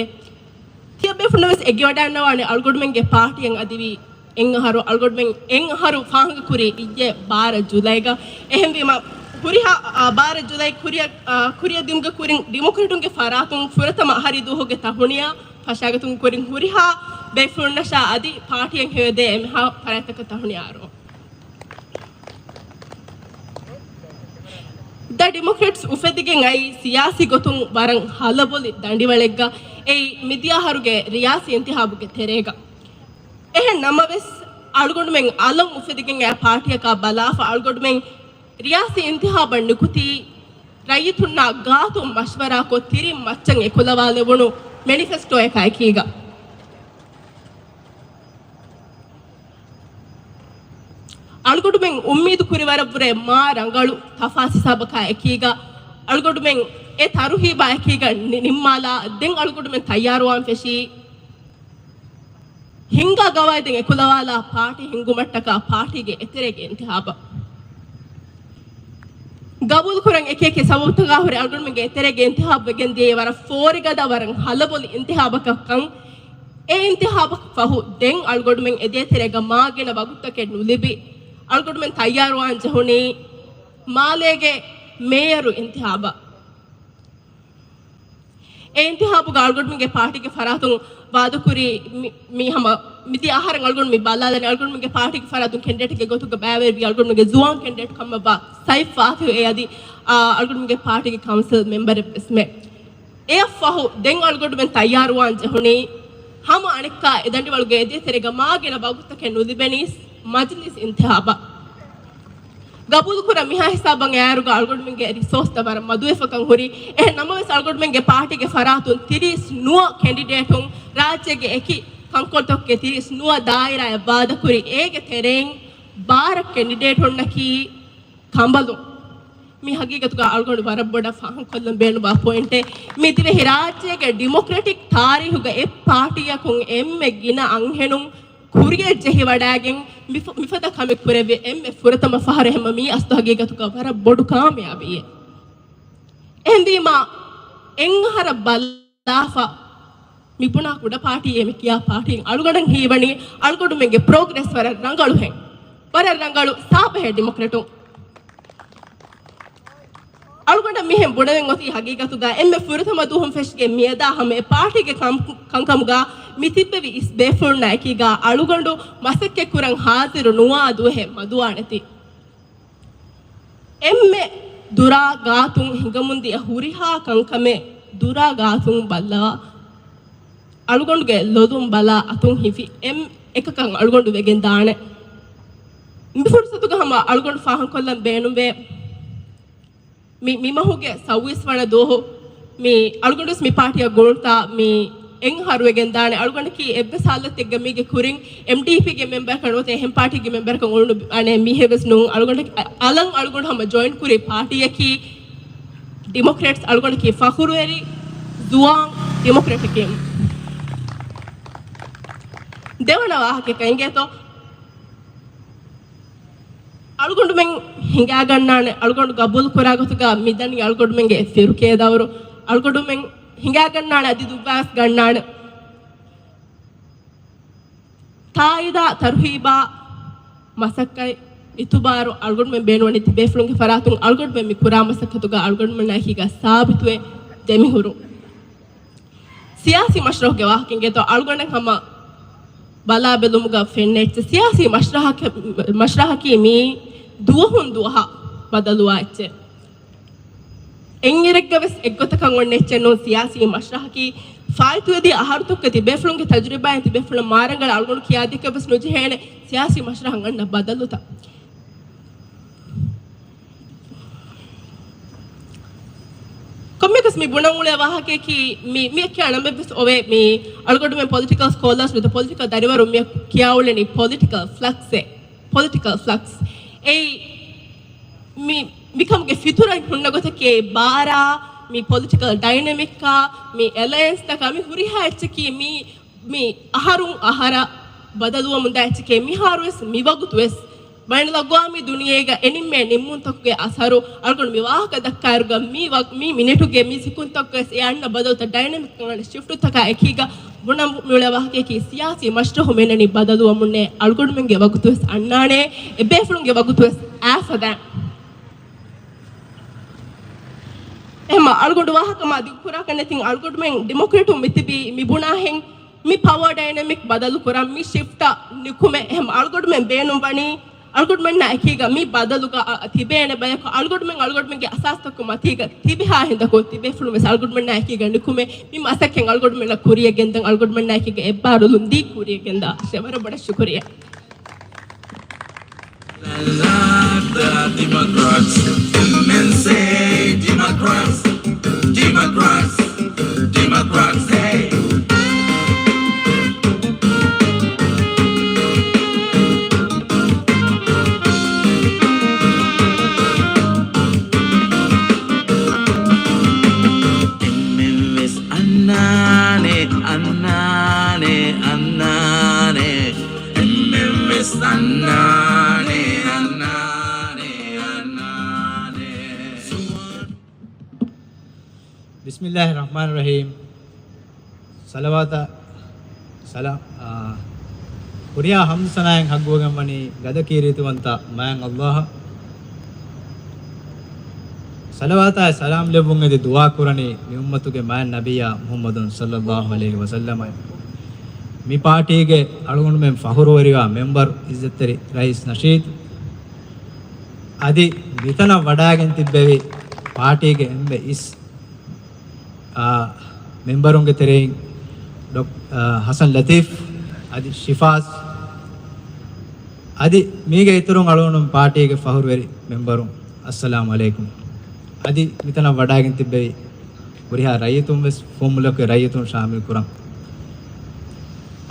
ތިޔަބޭފުޅުންނަށް ވެސް އެނގިވަޑައިގަންނަވާނެ އަޅުގަނޑުމެންގެ ޕާޓީއަށް އަދިވީ އެއް އަހަރު އަޅުގަނޑުމެން އެއް އަހަރު ފާހަގަ ކުރީ އިއްޔެ ބާރަ ޖުލައިގަ. އެހެންވީމަ ހުރިހާ، އާ، ބާރަ ޖުލައި ކުރިއަށް، އާ، ކުރިއަށް ދިނުމުގެ ކުރިން ޑިމޮކްރެޓުންގެ ފަރާތުން ފުރަތަމަ އަހަރީ ދުވަހުގެ ތަހުނިޔާ ފަށާގަތުމުގެ ކުރިން ހުރިހާ ބޭފުޅުންނަށާ އަދި ޕާޓީއަށް ހެޔޮދޭ އެމެހާ ފަރާތްތަކަށް ތަހުނިޔާ އަރުވަން. ދަ ޑިމޮކްރެޓްސް އުފެދިގެން އައީ ސިޔާސީ ގޮތުން ވަރަށް ހަލަބޮލި ދަނޑިވަޅެއްގަ. އެއީ މިދިޔަ އަހަރުގެ ރިޔާސީ އިންތިހާބުގެ ތެރޭގަ. އެހެން ނަމަވެސް، އަޅުގަނޑުމެން އަލަށް އުފެދިގެން އައި ޕާޓީއަކާ ބަލާފަ، އަޅުގަނޑުމެން ރިޔާސީ އިންތިހާބަށް ނިކުތީ، ރައްޔިތުންނާ ގާތުން މަޝްވަރާކޮށް، ތިރިން މައްޗަށް އެކުލަވާލެވުނު މެނިފެސްޓޯއަކާ އެކީގަ. އަޅުގަނޑުމެން އުއްމީދު ކުރިވަރަށްވުރެ މާ ރަނގަޅު ތަފާސް ހިސާބަކާ އެކީގަ، އަޅުގަނޑުމެން އެ ތަރުހީބާ އެކީގަ ނި-، ނިންމާލާ، ދެން އަޅުގަނޑުމެން ތައްޔާރުވާން ފެށީ، ހިންގާ ގަވާއިދެއް އެކުލަވާލާ ޕާޓީ ހިންގުމަށްޓަކާ ޕާޓީގެ އެތެރޭގެ އިންތިހާބަށް. ގަބޫލުކުރަން އެކިއެކި ސަބަބުތަކާ ހުރެ އަޅުގަނޑުމެންގެ އެތެރޭގެ އިންތިހާބު ވެގެން ދިޔައީ ވަރަށް ފޯރިގަދަ، ވަރަށް ހަލަބޮލި އިންތިހާބަކަށްކަން. އެ އިންތިހާބަށް ފަހު ދެން އަޅުގަނޑުމެން އެ ދޭތެރޭގަ މާ ގިނަ ވަގުތުތަކެއް ނުލިބި، އަޅުގަނޑުމެން ތައްޔާރުވާން ޖެހުނީ މާލޭގެ މޭޔަރު އިންތިހާބަށް. އެ އިންތިހާބުގަ އަޅުގަނޑުމެންގެ ޕާޓީގެ ފަރާތުން ވާދަކުރި މި، މި ހަމަ މިދިޔަ އަހަރަށް އަޅުގަނޑު މި ބަލާލަނީ، އަޅުގަނޑުމެންގެ ޕާޓީގެ ފަރާތުން ކެންޑިޑޭޓްގެ ގޮތުގަ ބައިވެރިވި އަޅުގަނޑުމެންގެ ޒުވާން ކެންޑިޑޭޓް ކަމަށްވާ ސައިފް ފާތިހު އެ އަދި، އާ، އަޅުގަނޑުމެންގެ ޕާޓީގެ ކައުންސިލް މެމްބަރެއް ވެސްމެ. އެއަށްފަހު ދެން އަޅުގަނޑުމެން ތައްޔާރުވާން ޖެހުނީ، ހަމަ އަނެއްކާ އެ ދަނޑިވަޅުގެ އެދޭތެރޭގަ މާގިނަ ވަގުތުތަކެއް ނުލިބެނީސް މަޖިލިސް އިންތިހާބަށް. ގަބޫލުކުރަން މިހާ ހިސާބަށް އައިއިރުގަ އަޅުގަނޑުމެންގެ ރިސޯސްތައް ވަރަށް މަދުވެފަކަން ހުރި. އެހެން ނަމަވެސް އަޅުގަނޑުމެންގެ ޕާޓީގެ ފަރާތުން ތިރީސް ނުވަ ކެންޑިޑޭޓުން ރާއްޖޭގެ އެކި ކަންކޮޅުތަކުގެ ތިރީސް ނުވަ ދާއިރާއަށް ވާދަކުރި. އޭގެ ތެރެއިން ބާރަ ކެންޑިޑޭޓުންނަކީ ކަނބަލުން. މި ހަގީގަތުގަ އަޅުގަނޑު ވަރަށް ބޮޑަށް ފާހަގަކޮށްލަން ބޭނުންވާ ޕޮއިންޓެއް. މި ދިވެހި ރާއްޖޭގެ ޑިމޮކްރެޓިކް ތާރީހުގަ އެއް ޕާޓީއަކުން އެންމެ ގިނަ އަންހެނުން ކުރިއަށް ޖެހިވަޑައިގެން މިފަ-، މިފަދަ ކަމެއް ކުރެއްވި އެންމެ ފުރަތަމަ ފަހަރު. އެހެންމަ މީ އަސްލު ހަގީގަތުގަ ވަރަށް ބޮޑު ކާމިޔާބީއެއް. އެހެންވީމާ އެއް އަހަރަށް ބަލާފަ މި ބުނާ ކުޑަ ޕާޓީއެއް މި ކިޔާ ޕާޓީއެއް އަޅުގަނޑަށް ހީވަނީ އަޅުގަނޑުމެންގެ ޕްރޮގްރެސް ވަރަށް ރަނގަޅުހެން، ވަރަށް ރަނގަޅު ސާބަހެއް ޑިމޮކްރެޓުން. އަޅުގަނޑަށް މިހެން ބުނެވެން އޮތީ ހަގީގަތުގަ އެންމެ ފުރަތަމަ ދުވަހުން ފެށިގެން މިއަދާ ހަމަ އެ ޕާޓީގެ ކަން-، ކަންކަމުގަ މި ތިއްބެވި އިސް ބޭފުޅުންނާ އެކީގަ އަޅުގަނޑު މަސައްކަތްކުރަން ހާޒިރު ނުވާ ދުވަހެއް މަދުވާނެތީ. އެންމެ ދުރާ ގާތުން ހިނގަމުންދިޔަ ހުރިހާ ކަންކަމެއް ދުރާ ގާތުން ބައްލަވާ، އަޅުގަނޑުގެ ލޮލުން ބަލާ އަތުން ހިފި އެން-، އެކަކަށް އަޅުގަނޑު ވެގެން ދާނެ. މި ފުރުސަތުގަ ހަމަ އަޅުގަނޑު ފާހަގަކޮށްލަން ބޭނުންވޭ. މި، މި މަހުގެ ސައުވީސް ވަނަ ދުވަހު މި އަޅުގަނޑުވެސް މި ޕާޓީއަށް ގުޅުންތާ މި އެއް އަހަރު ވެގެން ދާނެ. އަޅުގަނޑަކީ އެއްވެސް ހާލަތެއްގަ މީގެ ކުރިން އެމްޑީޕީގެ މެމްބަރަކަށް ނުވަތަ އެހެން ޕާޓީގެ މެމްބަރަކަށް އުޅުނު އަނެއް މީހެއް ވެސް ނޫން. އަޅުގަނޑަކީ އަ-، އަލަށް އަޅުގަނޑު ހަމަ ޖޮއިން ކުރި ޕާޓީއަކީ ޑިމޮކްރެޓްސް. އަޅުގަނޑަކީ ފަޚުރުވެރި ޒުވާން ޑިމޮކްރެޓެކޭ. ދެވަނަ ވާހަކައަކަށް އިނގޭތޯ. އަޅުގަނޑުމެން ހިނގާގަންނާނެ، އަޅުގަނޑު ގަބޫލު ކުރާ ގޮތުގަ މިދަނީ އަޅުގަނޑުމެންގެ ފިރުކޭ ދައުރު. އަޅުގަނޑުމެން ހިނގާގަންނާނެ، އަދި ދުއްވާވެސް ގަންނާނެ. ތާއީދާ، ތަރުހީބާ، މަސައްކަތް، އިތުބާރު އަޅުގަނޑުމެން ބޭނުންވަނީ ތިބޭފުޅުންގެ ފަރާތުން އަޅުގަނޑުމެން މި ކުރާ މަސައްކަތުގަ އަޅުގަނޑުމެންނާ އެކީގަ ސާބިތުވެ ދެމިހުރުން. ސިޔާސީ މަޝްރަހުގެ ވާހަކަ އިނގޭތޯ އަޅުގަނޑަށް ހަމަ ބަލާބެލުމުގަ ފެންނަ އެއްޗެއް. ސިޔާސީ މަޝްރަހަކަ-، މަޝްރަހަކީ މީ ދުވަހުން ދުވަހަށް ބަދަލުވާ އެއްޗެއް. އެއްއިރެއްގަ ވެސް އެއްގޮތަކަށް އޮންނަ އެއްޗެއް ނޫން ސިޔާސީ މަޝްރަހަކީ. ފާއިތުވެދިޔަ އަހަރުތަކުގެ ތިބޭފުޅުންގެ ތަޖުރިބާއިން ތިބޭފުޅުން މާރަނގަޅަށް އަޅުގަނޑު ކިޔާދިޔަކަށް ވެސް ނުޖެހޭނެ ސިޔާސީ މަޝްރަހަށް އަންނަ ބަދަލުތައް. ކޮންމެއަކަސް މި ބުނަން އުޅޭ ވާހަކަޔަކީ މި، މިއަށް ކިޔާ ނަމެއްވެސް އޮވޭ. މި އަޅުގަނޑުމެން ޕޮލިޓިކަލް ސްކޯލާސް ނުވަތަ ޕޮލިޓިކަލް ދަރިވަރުން މިއަށް ކިޔާ އުޅެނީ ޕޮލިޓިކަލް ފްލަކްސް އޭ. ޕޮލިޓިކަލް ފްލަކްސް. އެއީ މި، މިކަމުގެ ފިތުރަތް ހުންނަ ގޮތަކީ ބާރާ، މި ޕޮލިޓިކަލް ޑައިނަމިކްއާ، މި އެލަޔަންސްތަކާ، މި ހުރިހާ އެއްޗަކީ މި، މި އަހަރުން އަހަރަށް ބަދަލުވަމުންދާ އެއްޗެކޭ. މިހާރުވެސް މިވަގުތުވެސް ބައިނަލްއަގްވާމީ ދުނިޔޭގަ އެނިންމޭ ނިންމުންތަކުގެ އަސަރު އަޅުގަނޑު މި ވާހަކަ ދައްކާއިރުގަ މި ވަ-، މި މިނެޓުގެ މި ސިކުންތަކުގަވެސް އެ އަންނަ ބަދަލުތައް ޑައިނަމިކް އަންނަ ޝިފްޓުތަކާ އެކީގަ ބުނަން މިއުޅޭ ވާހަކަޔަކީ ސިޔާސީ މަޝްރަހު މިނަނީ ބަދަލުވަމުންނޭ. އަޅުގަނޑުމެންގެ ވަގުތުވެސް އަންނާނޭ، އެބޭފުޅުންގެ ވަގުތުވެސް އައިފަދަ. އެހެންމަ އަޅުގަނޑު ވާހަކަ މާ ދިގުކުރާކަށް ނެތިން އަޅުގަނޑުމެން ޑިމޮކްރެޓުން މިތިބީ މި ބުނާހެން މި ޕަވަރ ޑައިނަމިކް ބަދަލު ކުރަން މި ޝިފްޓަށް ނިކުމެ. އެހެންމަ އަޅުގަނޑުމެން ބޭނުންވަނީ އަޅުގަނޑުމެންނާ އެކީގަ މި ބަދަލުގަ އަ، ތިބޭނެ ބަޔަކު އަޅުގަނޑުމެން އަޅުގަނޑުމެންގެ އަސާސްތަކުގެ މަތީގަ ތިބިހާ ހިނދަކު ތިބޭފުޅުން ވެސް އަޅުގަނޑުމެންނާ އެކީގަ ނިކުމެ. މި މަސައްކަތް އަޅުގަނޑުމެންނަށް ކުރިޔަށް ގެންދަން އަޅުގަނޑުމެންނާ އެކީގަ އެއްބާރުލުން ދީ ކުރިޔަށް ގެންދާށޭ. ވަރަށް ބޮޑަށް ޝުކުރިއްޔާ. Democrats, M N C, Democrats, Democrats, Democrats, hey. އެންމެން ވެސް އަންނާނެ، އަންނާނެ، އަންނާނެ. އެންމެން ވެސް އަންނާނެ، އަންނާނެ، އަންނާނެ. ބިސްމިއްލާހި ރަޙްމާނި ރަޙީމް. ޞަލަވާތާ، ސަލާ، އާ، ހުރިހާ ޙަމްދު ސަނާއިން ޙައްޤުވެގެންވަނީ ގަދަ ކީރިތިވަންތަ މާތް ﷲ އަށް. ޞަލަވާތާއި ސަލާމް ލެއްވުން އެދި ދުޢާ ކުރަނީ މި އުއްމަތުގެ މާތް ނަބިއްޔާ މުޙައްމަދު ޞައްލައްލާހު ޢަލައިހި ވަސައްލަމަށް. މި ޕާޓީގެ އަޅުގަނޑުމެން ފަޚުރުވެރިވާ މެމްބަރު ޢިއްޒަތްތެރި ރައީސް ނަޝީދު. އަދި މިތަނަށް ވަޑައިގެން ތިއްބެވި ޕާޓީގެ އެންމެ އިސް، އާ، މެމްބަރުންގެ ތެރެއިން ޑޮކް-، އާ، ޙަސަން ލަތީފް އަދި ޝިފާޒް އަދި މީގެ އިތުރުން އަޅުގަނޑު ޕާޓީގެ ފަޚުރުވެރި މެމްބަރުން، އައްސަލާމު ޢަލައިކުމް. އަދި މިތަނަށް ވަޑައިގެން ތިއްބެވި ހުރިހާ ރައްޔިތުން ވެސް ފުވައްމުލަކުގެ ރައްޔިތުން ޝާމިލް ކުރަން.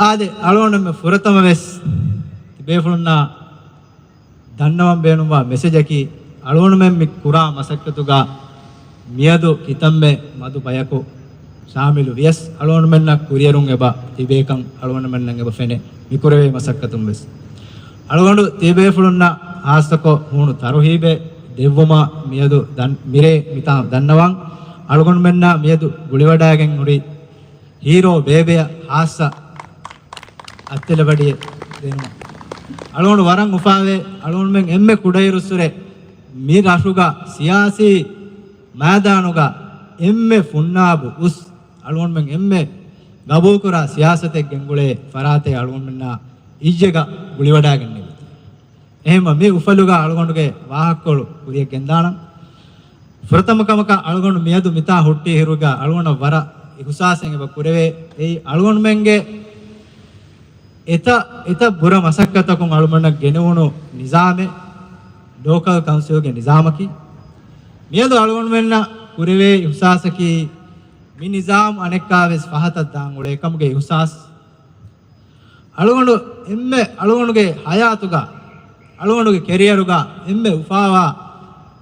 އާދެ، އަޅުގަނޑު ފުރަތަމަ ވެސް ތިބޭފުޅުންނާ ދަންނަވަން ބޭނުންވާ މެސެޖަކީ، އަޅުގަނޑުމެން މި ކުރާ މަސައްކަތުގަ މިއަދު ކިތަންމެ މަދު ބަޔަކު ޝާމިލު ވިޔަސް، އަޅުގަނޑުމެންނަށް ކުރިއެރުން އެބަ ތިބޭކަން އަޅުގަނޑުމެންނަށް އެބަ ފެނޭ މި ކުރެވޭ މަސައްކަތުން ވެސް. އަޅުގަނޑު ތިބޭފުޅުންނަށް ހާއްސަކޮށް ހޫނު ތަރުހީބެއް ދެއްވުމަށް މިއަދު ދަން-، މިރޭ މިތާ ދަންނަވަން. އަޅުގަނޑުމެންނާ މިއަދު ގުޅިވަޑައިގެން ހުރި ހީރޯ ބޭބެއަށް ހާއްސަ އަތްތެލަބަޑިއެއް ދިނުމަށް. އަޅުގަނޑު ވަރަށް އުފާވޭ، އަޅުގަނޑުމެން އެންމެ ކުޑައިރުއްސުރެ މި ރަށުގަ ސިޔާސީ މައިދާނުގަ އެންމެ ފުންނާބު އުސް، އަޅުގަނޑުމެން އެންމެ ގަބޫލުކުރާ ސިޔާސަތެއް ގެންގުޅޭ ފަރާތެއް އަޅުގަނޑުމެންނާ އިއްޔެގަ ގުޅިވަޑައިގެންނެވި. އެހެންމަ މި އުފަލުގަ އަޅުގަނޑުގެ ވާހަކަކޮޅު ކުރިއަށް ގެންދާނަން. ފުރަތަމަ ކަމަކަށް އަޅުގަނޑު މިއަދު މިތާ ހުއްޓި އިރުގަ އަޅުގަނޑަށް ވަރަށް އިހުސާސެއް އެބަ ކުރެވޭ. އެއީ އަޅުގަނޑުމެންގެ އެތައް، އެތައް ބުރަ މަސައްކަތަކުން އަޅުގަނޑަށް ގެނެވުނު ނިޒާމެއް ލޯކަލް ކައުންސިލްގެ ނިޒާމަކީ. މިއަދު އަޅުގަނޑުމެންނަށް ކުރެވޭ އިހުސާސަކީ މި ނިޒާމް އަނެއްކާވެސް ފަހަތަށް ދާން އުޅޭ ކަމުގެ އިހުސާސް. އަޅުގަނޑު އެންމެ އަޅުގަނޑުގެ ހަޔާތުގަ، އަޅުގަނޑުގެ ކެރިއަރުގަ އެންމެ އުފާވާ،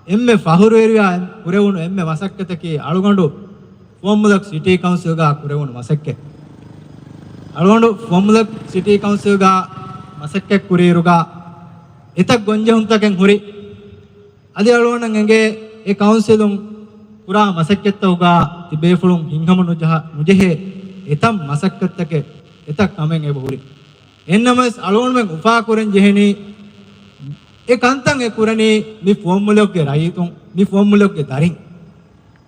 އެންމެ ފަޚުރުވެރިވާ ކުރެވުނު އެންމެ މަސައްކަތަކީ އަޅުގަނޑު ފުވައްމުލަކު ސިޓީ ކައުންސިލްގަ ކުރެވުނު މަސައްކަތް. އަޅުގަނޑު ފުވައްމުލަކު ސިޓީ ކައުންސިލްގަ މަސައްކަތް ކުރިއިރުގަ އެތައް ގޮންޖެހުންތަކެއް ހުރި. އަދި އަޅުގަނޑަށް އެނގޭ އެ ކައުންސިލުން ކުރާ މަސައްކަތްތަކުގަ ތިބޭފުޅުން ހިތްހަމަ ނުޖަހަ، ނުޖެހޭ އެތައް މަސައްކަތްތަކެއް، އެތައް ކަމެއް އެބަ ހުރި. އެހެންނަމަވެސް އަޅުގަނޑުމެން އުފާކުރަން ޖެހެނީ، އެ ކަންތައް އެ ކުރަނީ މި ފުވައްމުލަކުގެ ރައްޔިތުން، މި ފުވައްމުލަކުގެ ދަރިން.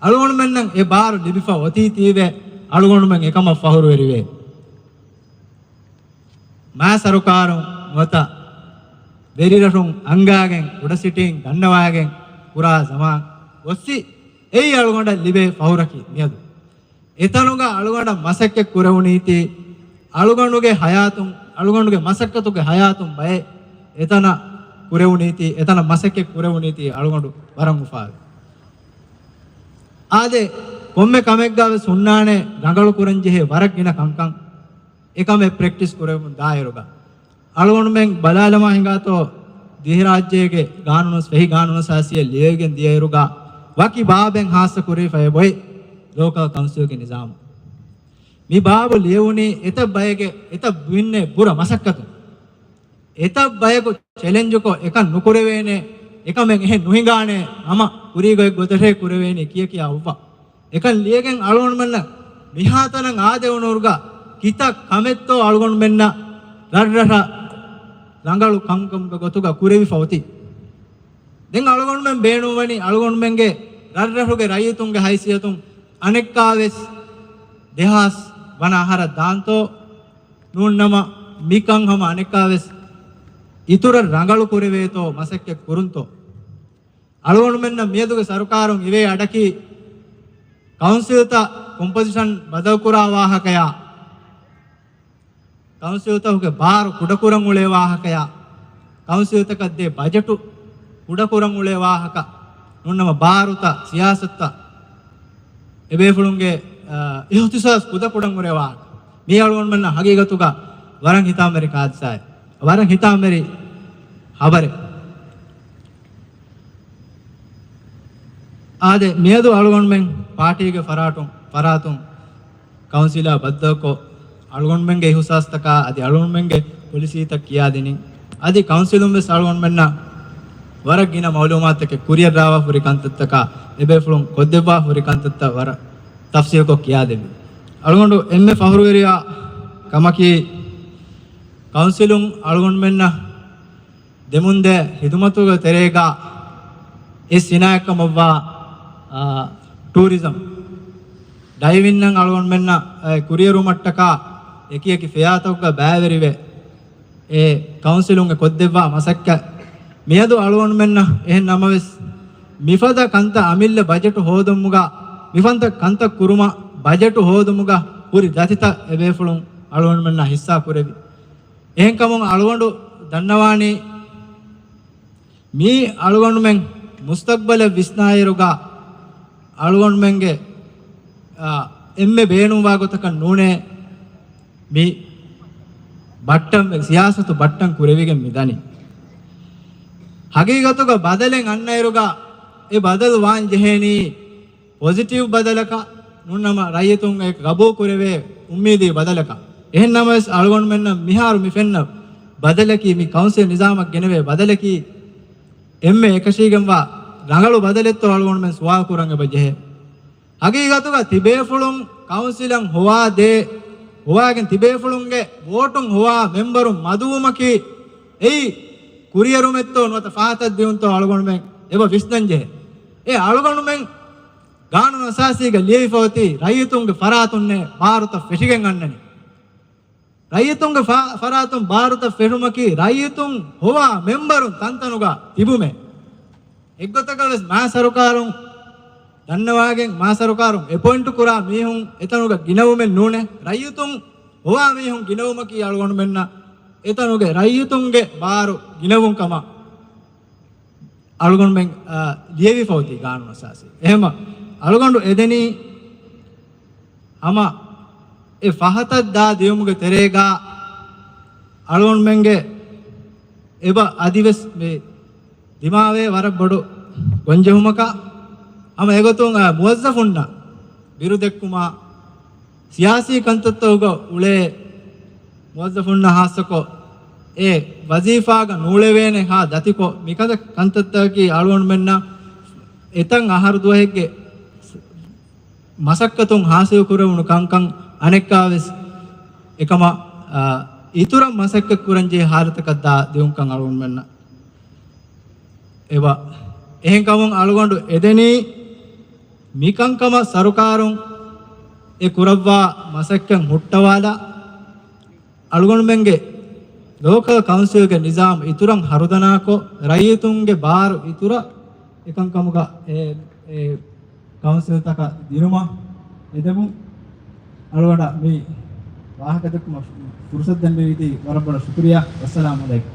އަޅުގަނޑުމެންނަށް އެ ބާރު ލިބިފަ އޮތީތީވެ، އަޅުގަނޑުމެން އެކަމަށް ފަޚުރުވެރިވޭ. މާ ސަރުކާރުން ނުވަތަ ވެރިރަށުން އަންގާގެން ކުޑަސިޓީން ދަންނަވާގެން ކުރާ ޒަމާން ގޮއްސި، އެއީ އަޅުގަނޑަށް ލިބޭ ފަޚުރަކީ މިއަދު. އެތަނުގަ އަޅުގަނޑަށް މަސައްކަތް ކުރެވުނީތީ، އަޅުގަނޑުގެ ހަޔާތުން، އަޅުގަނޑުގެ މަސައްކަތުގެ ހަޔާތުން ބައެއް އެތަނަށް ކުރެވުނީތީ، އެތަނަށް މަސައްކަތް ކުރެވުނީތީ އަޅުގަނޑު ވަރަށް އުފާވޭ. އާދެ، ކޮންމެ ކަމެއްގަ ވެސް ހުންނާނެ ރަނގަޅު ކުރަން ޖެހޭ ވަރަށް ގިނަ ކަންކަން. އެކަމެއް ޕްރެކްޓިސް ކުރެވުން ދާއިރުގަ އަޅުގަނޑުމެން ބަލާލަމާ ހިނގާތޯ، ދިވެހިރާއްޖޭގެ ގާނޫނު، ފެހި ގާނޫނު އަސާސީއެއް ލިޔެވިގެން ދިޔައިރުގަ ވަކި ބާބެއް ހާއްސަ ކުރެވިފައި އެބައޮތް ލޯކަލް ކައުންސިލްގެ ނިޒާމު. މި ބާބު ލިޔެވުނީ އެތައް ބައެއްގެ، އެތައް ބުއިންނެ ބުރަ މަސައްކަތުން. އެތައް ބަޔަކު ޗެލެންޖުކޮށް، އެކަން ނުކުރެވޭނެ، އެކަމެއް އެހެން ނުހިނގާނެ، ހަމަ ކުރީ ގޮތް ގޮތަށޭ ކުރެވޭނީ ކިޔަ ކިޔާ އޮއްވާ. އެކަން ލިޔެގެން އަޅުގަނޑުމެންނަށް މިހާތަނަށް އާދެވުނުއިރުގަ ކިތައް ކަމެއްތޯ އަޅުގަނޑުމެންނަށް ރަށްރަށަށް ރަނގަޅު ކަންކަމުގެ ގޮތުގަ ކުރެވިފަ އޮތީ. ދެން އަޅުގަނޑުމެން ބޭނުންވަނީ އަޅުގަނޑުމެންގެ ރަށްރަށުގެ ރައްޔިތުންގެ ހައިސިއްޔަތުން އަނެއްކާވެސް ދެހާސް ވަނަ އަހަރަށް ދާންތޯ، ނޫންނަމަ މިކަން ހަމަ އަނެއްކާވެސް އިތުރަށް ރަނގަޅު ކުރެވޭތޯ މަސައްކަތް ކުރުންތޯ. އަޅުގަނޑުމެންނަށް މިއަދުގެ ސަރުކާރުން އިވޭ އަޑަކީ ކައުންސިލްތައް ކޮމްޕޮޒިޝަން ބަދަލުކުރާ ވާހަކަޔާ، ކައުންސިލްތަކުގެ ބާރު ކުޑަކުރަން އުޅޭ ވާހަކަޔާ، ކައުންސިލްތަކަށް ދޭ ބަޖެޓު ކުޑަކުރަން އުޅޭ ވާހަކަ، ނޫންނަމަ ބާރުތައް، ސިޔާސަތުތައް، އެބޭފުޅުންގެ، އާ، އިހުތިސާސް ކުޑަކުރަން އުޅޭ ވާހަކަ. މީ އަޅުގަނޑުމެންނަށް ހަގީގަތުގަ ވަރަށް ހިތާމަވެރި ކާދިސާއެއް. ވަރަށް ހިތާމަވެރި ހަބަރެއް. އާދެ، މިއަދު އަޅުގަނޑުމެން ޕާޓީގެ ފަރާތުން، ފަރާތުން ކައުންސިލާ ބައްދަލުކޮށް، އަޅުގަނޑުމެންގެ އިހުސާސްތަކާ އަދި އަޅުގަނޑުމެންގެ ޕޮލިސީތައް ކިޔާދިނިން، އަދި ކައުންސިލުން ވެސް އަޅުގަނޑުމެންނަށް ވަރަށް ގިނަ މައުލޫމާތުތަކެއް ކުރިއަށް ރާވާ ހުރި ކަންތައްތަކާ، އެބޭފުޅުން ކޮށްދެއްވާ ހުރި ކަންތައްތައް ވަރަށް ތަފްސީލްކޮށް ކިޔާދެއްވި. އަޅުގަނޑު އެންމެ ފަޚުރުވެރިވާ ކަމަކީ، ކައުންސިލުން އަޅުގަނޑުމެންނަށް ދެމުންދޭ ހިދުމަތުގެ ތެރޭގަ އެ ސިނާއަކަމަށްވާ އާ، ޓޫރިޒަމް، ޑައިވިންއަށް އަޅުގަނޑުމެންނަށް، އެ، ކުރިއެރުމަށްޓަކާ އެކިއެކި ފެއާތަކުގަ ބައިވެރިވެ، އެ ކައުންސިލުން އެ ކޮށްދެއްވާ މަސައްކަތް މިއަދު އަޅުގަނޑުމެންނަށް އެހެން ނަމަވެސް، މިފަދަ ކަންތައް އަމިއްލަ ބަޖެޓު ހޯދުމުގަ، މިފަންތަ ކަންތައް ކުރުމަށް ބަޖެޓު ހޯދުމުގަ ހުރި ދަތިތައް އެބޭފުޅުން އަޅުގަނޑުމެންނާ ހިއްސާ ކުރެވި. އެހެންކަމުން އަޅުގަނޑު ދަންނަވާނީ، މީ އަޅުގަނޑުމެން މުސްތަގްބަލަށް ވިސްނާއިރުގަ އަޅުގަނޑުމެންގެ، އާ، އެންމެ ބޭނުންވާ ގޮތަކަށް ނޫނޭ މި ބައްޓަން، ސިޔާސަތު ބައްޓަން ކުރެވިގެން މި ދަނީ. ހަގީގަތުގަ ބަދަލެއް އަންނައިރުގަ އެ ބަދަލު ވާން ޖެހޭނީ ޕޮޒިޓިވް ބަދަލަކަށް ނޫންނަމަ ރައްޔިތުން އެ ގަބޫލު ކުރެވޭ އުއްމީދީ ބަދަލަކަށް. އެހެން ނަމަވެސް އަޅުގަނޑުމެންނަށް މިހާރު މި ފެންނަ ބަދަލަކީ، މި ކައުންސިލް ނިޒާމަށް ގެނެވޭ ބަދަލަކީ އެންމެ އެކަށީގެންވާ ރަނގަޅު ބަދަލެއްތޯ އަޅުގަނޑުމެން ސުވާލު ކުރަން އެބަ ޖެހޭ. ހަގީގަތުގަ ތިބޭފުޅުން ކައުންސިލަށް ހޮވާ ދޭ، ހޮވާގެން ތިބޭފުޅުންގެ ވޯޓުން ހޮވާ މެމްބަރުން މަދުވުމަކީ އެއީ ކުރިއެރުމެއްތޯ ނުވަތަ ފަހަތަށް ދިއުންތޯ އަޅުގަނޑުމެން އެބަ ވިސްނަން ޖެހޭ. އެ އަޅުގަނޑުމެން ގާނޫނު އަސާސީގަ ލިޔެވިފަ އޮތީ ރައްޔިތުންގެ ފަރާތުންނޭ ބާރުތައް ފެށިގެން އަންނަނީ. ރައްޔިތުންގެ ފަ-، ފަރާތުން ބާރުތައް ފެށުމަކީ ރައްޔިތުން ހޮވާ މެމްބަރުން ތަންތަނުގަ ތިބުމޭ. އެއްގޮތަކަށް ވެސް މާ ސަރުކާރުން ދަންނަވާގެން މާ ސަރުކާރުން އެޕޮއިންޓު ކުރާ މީހުން އެތަނުގަ ގިނަވުމެއް ނޫނޭ. ރައްޔިތުން ހޮވާ މީހުން ގިނަވުމަކީ އަޅުގަނޑުމެންނަށް އެތަނުގެ ރައްޔިތުންގެ ބާރު ގިނަވުން ކަމަށް އަޅުގަނޑުމެން، އާ، ލިޔެވިފަ އޮތީ ގާނޫނު އަސާސީ. އެހެމަ އަޅުގަނޑު އެދެނީ ހަމަ އެ ފަހަތަށް ދާ ދިޔުމުގެ ތެރޭގަ އަޅުގަނޑުމެންގެ އެބަ އަދިވެސް މި ދިމާވޭ ވަރަށް ބޮޑު ގޮންޖެހުމަކަށް. ހަމަ އެގޮތުން، އާ، މުވައްޒަފުންނަށް ބިރުދެއްކުމާ، ސިޔާސީ ކަންތައްތަކުގަ އުޅޭ މުވައްޒަފުންނަށް ހާއްސަކޮށް، އެ ވަޒީފާގަ ނޫޅެވޭނެ ހާ ދަތިކޮށް، މިކަންތައް، ކަންތައްތަކަކީ އަޅުގަނޑުމެންނަށް އެތައް އަހަރު ދުވަހެއްގެ މަސައްކަތުން ހާސިލު ކުރެވުނު ކަންކަން އަނެއްކާވެސް އެކަމަށް، އާ، އިތުރަށް މަސައްކަތް ކުރަންޖެހޭ ހާލަތަކަށް ދާ ދިއުންކަން އަޅުގަނޑުމެންނަށް އެބަ. އެހެންކަމުން އަޅުގަނޑު އެދެނީ މިކަންކަމަށް ސަރުކާރުން އެ ކުރައްވާ މަސައްކަތް ހުއްޓަވާލާ، އަޅުގަނޑުމެންގެ ލޯކަލް ކައުންސިލްގެ ނިޒާމް އިތުރަށް ހަރުދަނާކޮށް، ރައްޔިތުންގެ ބާރު އިތުރަށް އެކަންކަމުގަ އެ، އެ ކައުންސިލްތަކަށް ދިނުމަށް އެދެމުން އަޅުގަނޑަށް މި ވާހަކަދެއްކުމަށް ފުރުސަތު ދެންނެވީތީ ވަރަށް ބޮޑަށް ޝުކުރިއްޔާ. ވައްސަލާމު ޢަލައިކުމް.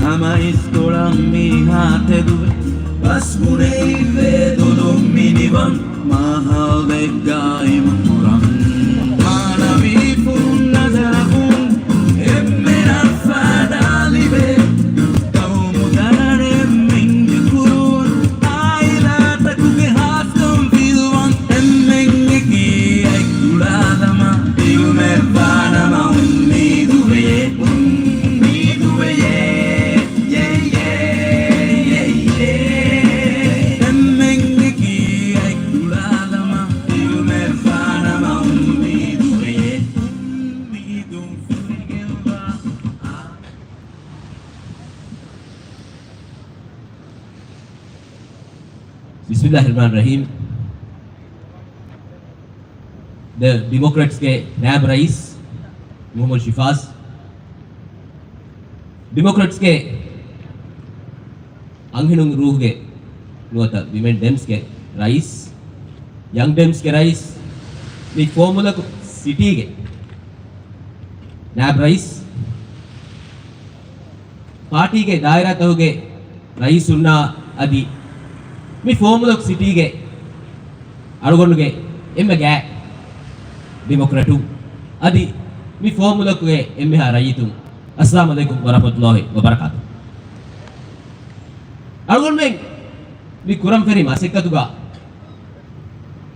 ހަމަ އިސްކޮޅަށް މީހާ ތެދުވެ، ބަސް ބުނެއިވޭ ދުލުން މިނިވަން، މާހައުލެއް ގާއިމު ކުރަން. މާނަވީ ފުރުން ނަޒަރަކުން އެންމެނަށް ފައިދާ ލިބޭ. ޤައުމު ދަރަނި އެންމެންގެ ކުރުން، އާއިލާތަކުގެ ހާސްކަން ފިލުވަން. އެންމެން އެކީ އެއް ގުޅާލަމާ، ދިއުމެއްވާނަމަ އުންމީދުވެޔޭ، އުންމީދުވެޔޭ. ޔޭ، ޔޭ، ޔޭ، ޔޭ. އެންމެން އެކީ އެއް ގުޅާލަމާ، ދިއުމެއްވާނަމަ އުންމީދުވެޔޭ، އުންމީދުން ފުރިގެންވާ. ބިސްމިއްލާހި ރަޙްމާނި ރަޙީމް. ދަ ޑިމޮކްރެޓްސްގެ ނާއިބު ރައީސް މުޙައްމަދު ޝިފާޒް، ޑިމޮކްރެޓްސްގެ އަންހެނުން ރޫހުގެ ނުވަތަ ވިމެން ޑެމްސްގެ ރައީސް، ޔަންގް ޑެމްސްގެ ރައީސް، މި ފޯމުލަކު ސިޓީގެ ނާއިބު ރައީސް، ޕާޓީގެ ދާއިރާތަކުގެ ރައީސުންނާ އަދި މި ފޯމުލަކު ސިޓީގެ އަޅުގަނޑުގެ އެންމެ ގާތް ޑިމޮކްރެޓުން އަދި މި ފޯމުލަކުގެ އެންމެހާ ރައްޔިތުން، އައްސަލާމު ޢަލައިކުމް ވަރަޙްމަތުﷲ ވަބަރަކާތު. އަޅުގަނޑުމެން މި ކުރަން ފެށި މަސައްކަތުގަ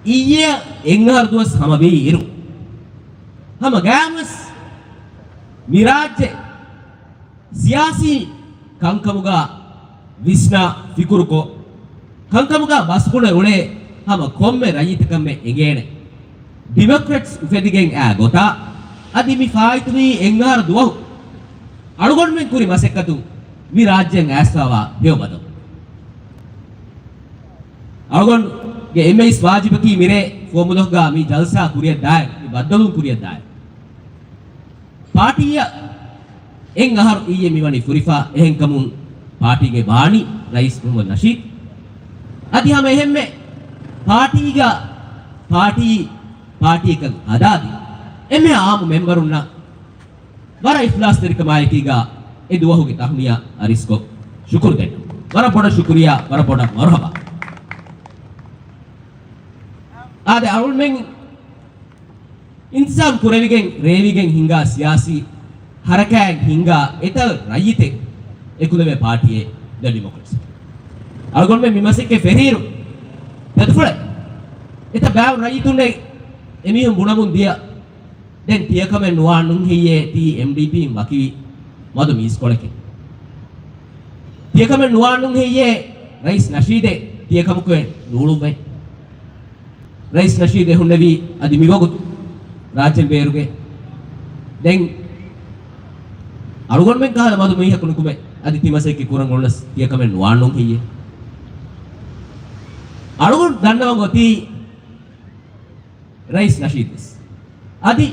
އިއްޔެ އެއް އަހަރު ދުވަސް ހަމަވީ އިރު، ހަމަ ގާތްވެސް މި ރާއްޖެ ސިޔާސީ ކަންކަމުގަ ވިސްނާ ފިކުރުކޮށް، ކަންކަމުގަ މަސްބުނެ އުޅޭ ހަމަ ކޮންމެ ރައްޔިތަކަށްމެ އެނގޭނެ. ޑިމޮކްރެޓްސް އުފެދިގެން އާ ގޮތާ، އަދި މި ފާއިތުވީ އެއް އަހަރު ދުވަހު އަޅުގަނޑުމެން ކުރި މަސައްކަތުން މި ރާއްޖެއަށް އައިސްފައިވާ ހެޔޮ ބަދަލު. އަޅުގަނޑުގެ އެންމެ އިސް ވާޖިބަކީ މިރޭ ފުވައްމުލަކުގަ މި ޖަލްސާ ކުރިއަށްދާއިރު، މި ބައްދަލުވުން ކުރިއަށްދާއިރު، ޕާޓީއަށް އެއް އަހަރު އިއްޔެ މިވަނީ ފުރިފަ. އެހެންކަމުން ޕާޓީގެ ބާނީ ރައީސް މުހައްމަދު ނަޝީދު. އަދި ހަމަ އެހެންމެ ޕާޓީގަ، ޕާޓީ، ޕާޓީއަކަށް ހަދާދިން އެންމެހާ އާއްމު މެމްބަރުންނަށް ވަރަށް އިޚްލާޞްތެރިކަމާއެކީގަ އެ ދުވަހުގެ ތަހުނިޔާ އަރިސްކޮށް ޝުކުރު ދެންނެވި. ވަރަށް ބޮޑަށް ޝުކުރިޔާ، ވަރަށް ބޮޑަށް މަރުޙަބާ. އާދެ، އަޅުމެން އިންތިޒާމް ކުރެވިގެން، ރޭވިގެން ހިންގާ ސިޔާސީ ހަރަކާތް ހިންގާ އެތައް ރައްޔިތެއް އެކުލެވޭ ޕާޓީއެއް ދަ ޑިމޮކްރެޓްސް. އަޅުގަނޑުމެން މި މަސައްކަތް ފެށިއިރު ތެދުފުޅެއް އެތައް ބައިވަރު ރައްޔިތުންނެއް އެމީހުން ބުނަމުން ދިޔަ. ދެން ތިޔަކަމެއް ނުވާނުން ހެއްޔޭ ތީ އެމްޑީޕީން ވަކިވީ މަދު މީސްކޮޅެކޭ؟ ތިޔަކަމެއް ނުވާނުން ހެއްޔޭ ރައީސް ނަޝީދެއް ތިޔަކަމަކު ނޫޅުއްވައި؟ ރައީސް ނަޝީދެއް ހުންނެވީ އަދި މިވަގުތު ރާއްޖޭން ބޭރުގައި. ދެން އަޅުގަނޑުމެން ކަހަލަ މަދު މީހަކު ނުކުމެ އަދި ތި މަސައްކަތް ކުރަން އޮންނަސް ތިޔަކަމެއް ނުވާނުން ހެއްޔޭ؟ އަޅުގަނޑު ދަންނަވަން އޮތީ ރައީސް ނަޝީދުވެސް. އަދި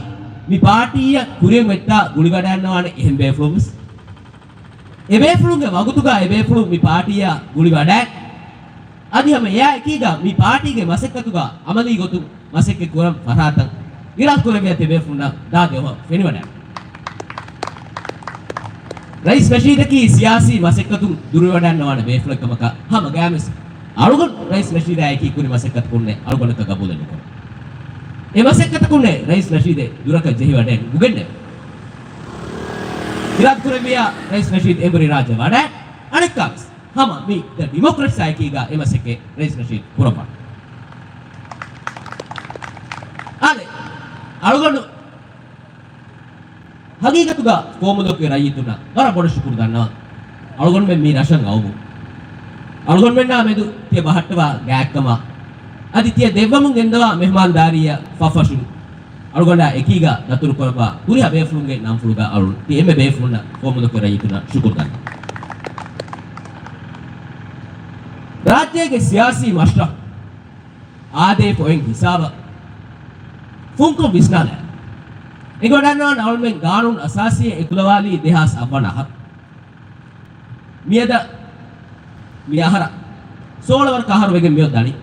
މި ޕާޓީއަށް ކުރިއަށް ވެއްޓާ ގުޅިވަޑައިގަންނަވާނެ އެހެން ބޭފުޅުންވެސް. އެބޭފުޅުންގެ ވަގުތުގަ އެބޭފުޅުން މި ޕާޓީއާ ގުޅިވަޑައި، އަދި ހަމަ އެއާ އެކީގަ މި ޕާޓީގެ މަސައްކަތުގަ އަމަލީ ގޮތުން މަސައްކަތް ކުރަން ފަރާތަށް އިރާދަކުރެއްވިޔާ ތިބޭފުޅުންނަށް ދާ ދެއޮހަށް ފެނިވަޑައި. ރައީސް ނަޝީދަކީ ސިޔާސީ މަސައްކަތުން ދުރުވެވަޑައިގަންނަވާނެ ބޭފުޅެއް ކަމަކަށް ހަމަ ގައިމުވެސް އަޅުގަނޑު ރައީސް ނަޝީދާއެކީ ކުރި މަސައްކަތަކުންނެއް އަޅުގަނޑަކަށް ގަބޫލެއް ނުކުރަން. އެ މަސައްކަތަކުންނެއް ރައީސް ނަޝީދެއް ދުރަކަށް ޖެހިވަޑައެއް ނުގެންނެވި. އިރާދަކުރެއްވިޔާ ރައީސް ނަޝީދު އެނބުރި ރާއްޖެ ވަޑައި އަނެއްކާވެސް ހަމަ މި ދަ ޑިމޮކްރެޓްސްއާއެކީގަ އެ މަސައްކަތް ރައީސް ނަޝީދު ކުރައްވާނެ. އާދެ، އަޅުގަނޑު ހަގީގަތުގަ ފުވައްމުލަކުގެ ރައްޔިތުންނަށް ވަރަށް ބޮޑަށް ޝުކުރު ދަންނަވަން. އަޅުގަނޑުމެން މީ ރަށަށް އައުމު. އަޅުގަނޑުމެންނާ މެދު ތިޔަ ބަހައްޓަވާ ގާތްކަމަށް އަދި ތިޔަ ދެއްވަމުން ގެންދަވާ މެހްމާންދާރީއަށް ފަށްފަށުން އަޅުގަނޑާ އެކީގަ ދަތުރުކުރައްވާ ހުރިހާ ބޭފުޅުންގެ ނަންފުޅުގަ އަޅުން ތި އެންމެ ބޭފުޅުންނަށް ފުވައްމުލަކުގެ ރައްޔިތުންނަށް ޝުކުރު ދަންނަވަން. ރާއްޖޭގެ ސިޔާސީ މަޝްރަހު އާދޭ ފޮއިން ހިސާބަށް ފުންކޮށް ވިސްނާލާ، އެނގިވަޑައިގަންނަވާނެ އަޅުމެން ގާނޫނު އަސާސީއެއް އެކުލަވާލީ ދެހާސް އަށްވަނަ އަހަރު. މިއަދަށް މި އަހަރަށް ސޯޅަ ވަރަކަށް އަހަރު ވެގެން މިއޮތް ދަނީ.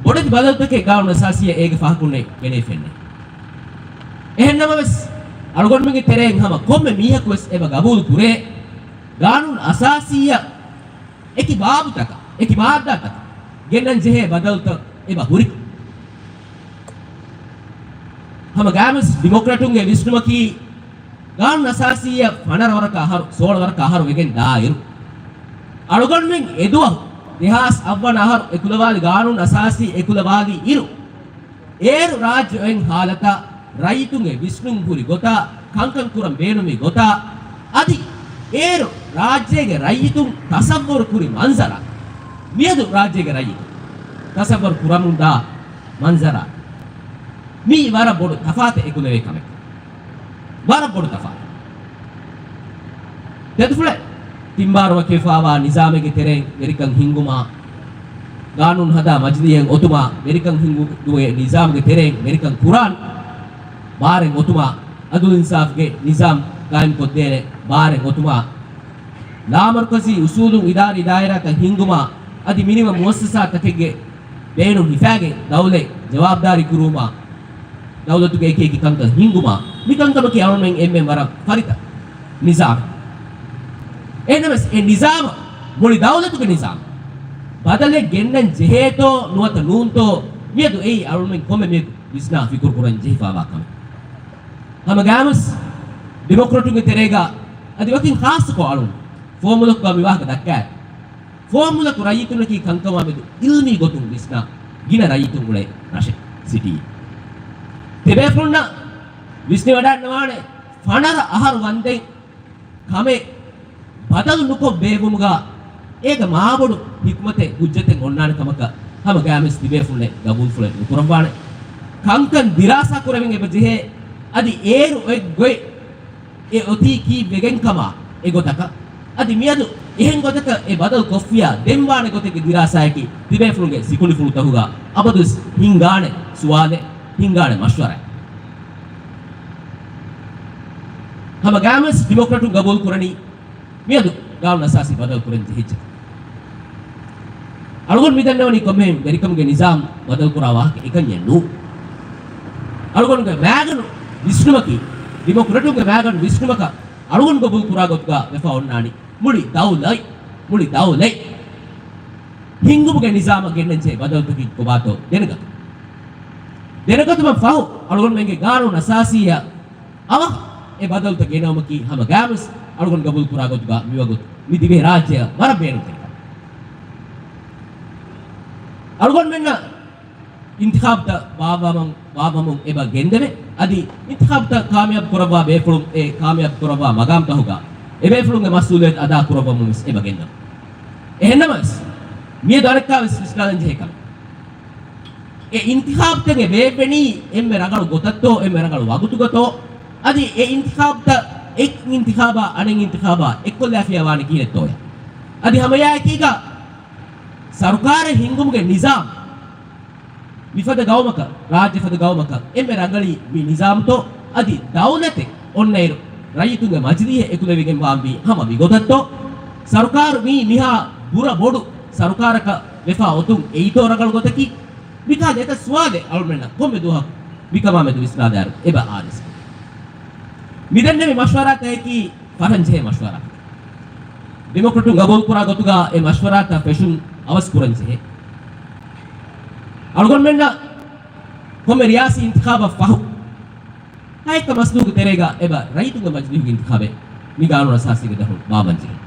ބޮޑެތި ބަދަލުތަކެއް ގާނޫނު އަސާސީއަށް އޭގެ ފަހަކުންނެއް ގެނެވިފައެއްނެތް. އެހެންނަމަވެސް، އަޅުގަނޑުމެންގެ ތެރެއިން ހަމަ ކޮންމެ މީހަކުވެސް އެބަ ގަބޫލު ކުރޭ، ގާނޫނު އަސާސީއަށް އެކި ބާބުތަކަށް، އެކި މާއްދާތަކަށް ގެންނަން ޖެހޭ ބަދަލުތައް އެބަ ހުރި. ހަމަ ގާމިސް ޑިމޮކްރެޓުންގެ ވިސްނުމަކީ، ގާނޫނު އަސާސީއަށް ފަނަރަ ވަރަކަށް އަހަރު، ސޯޅަ ވަރަކަށް އަހަރު ވެގެން ދާއިރު، އަޅުގަނޑުމެން އެދުވަހު ދެހާސް އަށްވަނަ އަހަރު އެކުލަވާލި ގާނޫނު އަސާސީ އެކުލަވާލި އިރު، އޭރު ރާއްޖެ އޮތް ހާލަތާ، ރައްޔިތުންގެ ވިސްނުން ހުރި ގޮތާ، ކަންކަން ކުރަން ބޭނުމި ގޮތާ، އަދި އޭރު ރާއްޖޭގެ ރައްޔިތުން ތަސައްވަރު ކުރި މަންޒަރާ، މިއަދު ރާއްޖޭގެ ރައްޔިތުން ތަސައްވަރު ކުރަމުންދާ މަންޒަރާ، މީ ވަރަށް ބޮޑު ތަފާތެއް އެކުލެވޭ ކަމެއް. ވަރަށް ބޮޑު ތަފާތެއް. ތެދުފުޅެއް ތިންބާރު ވަކިވެފާވާ ނިޒާމެއްގެ ތެރެއިން ވެރިކަން ހިންގުމާ، ގާނޫނު ހަދާ މަޖިލީހެއް އޮތުމާ، ވެރިކަން ހިންގުމުގެ ނިޒާމުގެ ތެރެއިން ވެރިކަން ކުރާން ބާރެއް އޮތުމާ، އަދުލު އިންސާފުގެ ނިޒާމް ގާއިމްކޮށްދޭނެ ބާރެއް އޮތުމާ، ލާމަރުކަޒީ އުސޫލުން އިދާރީ ދާއިރާތައް ހިންގުމާ، އަދި މިނިވަން މުއައްސަސާތަކެއްގެ ބޭނުން ހިފާގެން ދައުލަތް ޖަވާބުދާރީ ކުރުވުމާ، ދައުލަތުގެ އެކި އެކި ކަންކަން ހިންގުމާ، މި ކަންކަމަކީ އަޅުމެން އެންމެން ވަރަށް ފަރިތަ ނިޒާމެއް. އެހެންނަމަވެސް އެ ނިޒާމަށް، މުޅި ދައުލަތުގެ ނިޒާމަށް ބަދަލެއް ގެންނަން ޖެހޭތޯ ނުވަތަ ނޫންތޯ، މިއަދު އެއީ އަޅުމެން ކޮންމެ މީހަކު ވިސްނާ ފިކުރު ކުރަން ޖެހިފާވާ ކަމެއް. ހަމަ ގާމުސް ޑިމޮކްރެޓުންގެ ތެރޭގަ އަދި ވަކިން ޚާއްޞަކޮށް އަޅުން ފުވައްމުލަކުގަ މި ވާހަކަ ދައްކާ. ފުވައްމުލަކު ރައްޔިތުންނަކީ ކަންކަމާ މެދު އިލްމީ ގޮތުން ވިސްނާ ގިނަ ރައްޔިތުން އުޅޭ ރަށެއް، ސިޓީއެއް. ތިބޭފުޅުންނަށް ވިސްނިވަޑައިގަންނަވާނެ ފަނަރަ އަހަރު ވަންދެން ކަމެއް ބަދަލު ނުކޮށް ބޭއްވުމުގަ އޭގަ މާބޮޑު ހިކުމަތެއް ހުއްޖަތެއް އޮންނާނެ ކަމަކަށް ހަމަ ގާމިސް ތިބޭފުޅެއް ގަބޫލުފުޅެއް ނުކުރައްވާނެ. ކަންކަން ދިރާސާ ކުރެވެން އެބަ ޖެހޭ. އަދި އޭރު އޮތް ގޮތް އެ އޮތީ ކީއްވެގެން ކަމާ އެގޮތަކަށް އަދި މިއަދު އެހެން ގޮތަކަށް އެ ބަދަލު ކޮށްފިއްޔާ ދެން ވާނެ ގޮތެއްގެ ދިރާސާއަކީ ތިބޭފުޅުންގެ ސިކުނޑިފުޅުތަކުގަ އަބަދުވެސް ހިންގާނެ ސުވާލެއް، ހިންގާނެ މަޝްވަރާއެއް. ހަމަ ގާމަސް ޑިމޮކްރެޓުން ގަބޫލު ކުރަނީ މިއަދު ގާނޫނު އަސާސީ ބަދަލު ކުރަން ޖެހިއްޖެ. އަޅުގަނޑު މި ދަންނަވަނީ ކޮންމެހެން ވެރިކަމުގެ ނިޒާމް ބަދަލު ކުރާ ވާހަކަ އެކަންޏެއް ނޫން. އަޅުގަނޑުގެ މައިގަނޑު ވިސްނުމަކީ، ޑިމޮކްރެޓުންގެ މައިގަނޑު ވިސްނުމަކަށް އަޅުގަނޑު ގަބޫލު ކުރާ ގޮތުގަ ވެފަ އޮންނާނީ މުޅި ދައުލަތް، މުޅި ދައުލަތް ހިންގުމުގެ ނިޒާމަށް ގެންނަންޖެހޭ ބަދަލުތަކެއް ކޮބާތޯ ދެނެގަތުން. ދެނެގަތުމަށް ފަހު އަޅުގަނޑުމެންގެ ގާނޫނު އަސާސީއަށް އަވަހަށް އެ ބަދަލުތައް ގެނައުމަކީ ހަމަ ގާމަސް އަޅުގަނޑު ގަބޫލު ކުރާ ގޮތުގަ މިވަގުތު މި ދިވެހި ރާއްޖެއަށް ވަރަށް ބޭނުންތެރި ކަމެއް. އަޅުގަނޑުމެންނަށް އިންތިޚާބުތައް ބާއްވަމުން، ބާއްވަމުން އެބަ ގެންދެވޭ. އަދި އިންތިޚާބުތައް ކާމިޔާބު ކުރައްވާ ބޭފުޅުން އެ ކާމިޔާބު ކުރައްވާ މަގާމްތަހުގަ އެބޭފުޅުންގެ މަސްއޫލިއްޔަތު އަދާ ކުރައްވަމުން ވެސް އެބަ ގެންދަވޭ. އެހެންނަމަވެސް، މިއަދު އަނެއްކާވެސް ވިސްނާލަން ޖެހޭ ކަމެއް. އެ އިންތިޚާބުތަކެއް ބޭއްވެނީ އެންމެ ރަނގަޅު ގޮތަށްތޯ، އެންމެ ރަނގަޅު ވަގުތުގަތޯ، އަދި އެ އިންތިޚާބުތައް އެއް އިންތިޚާބާ އަނެއް އިންތިޚާބާ އެއްކޮށްލާފިޔާ ވާނީ ކިހިނެއްތޯޔާ؟ އަދި ހަމައެއާއެކީގަ ސަރުކާރެއް ހިންގުމުގެ ނިޒާމް މިފަދަ ގައުމަކަށް، ރާއްޖެ ފަދަ ގައުމަކަށް އެންމެ ރަނގަޅީ މި ނިޒާމްތޯ، އަދި ދައުލަތެއް އޮންނައިރު ރައްޔިތުންގެ މަޖިލީހެއް އެކުލެވިގެން ވާންވީ ހަމަ މިގޮތަށްތޯ؟ ސަރުކާރު މީ މިހާ ބުރަ ބޮޑު ސަރުކާރަކަށް ވެފާ އޮތުން އެއީތޯ ރަނގަޅު ގޮތަކީ؟ މިކާ ދެތަ ސުވާލެއް އަޅުމެންނަށް ކޮންމެ ދުވަހަކު މިކަމާމެދު ވިސްނާލާއިރު އެބަ އާދޭސް. މިދެންނެވި މަޝްވަރާތަކަކީ ފަށަން ޖެހޭ މަޝްވަރާ. ޑިމޮކްރެޓުން ގަބޫލު ކުރާ ގޮތުގަ އެ މަޝްވަރާތައް ފެށުން އަވަސް ކުރަން ޖެހޭ. އަޅުގަނޑުމެންނަށް ކޮންމެ ރިޔާސީ އިންތިޚާބަށް ފަހު، ހައެއްކަ މަސްދުވަހުގެ ތެރޭގަ އެބަ ރައްޔިތުންގެ މަޖިލީހުގެ އިންތިޚާބެއް މި ގާނޫނު އަސާސީގެ ދަށުން ބާއްވަން ޖެހޭ.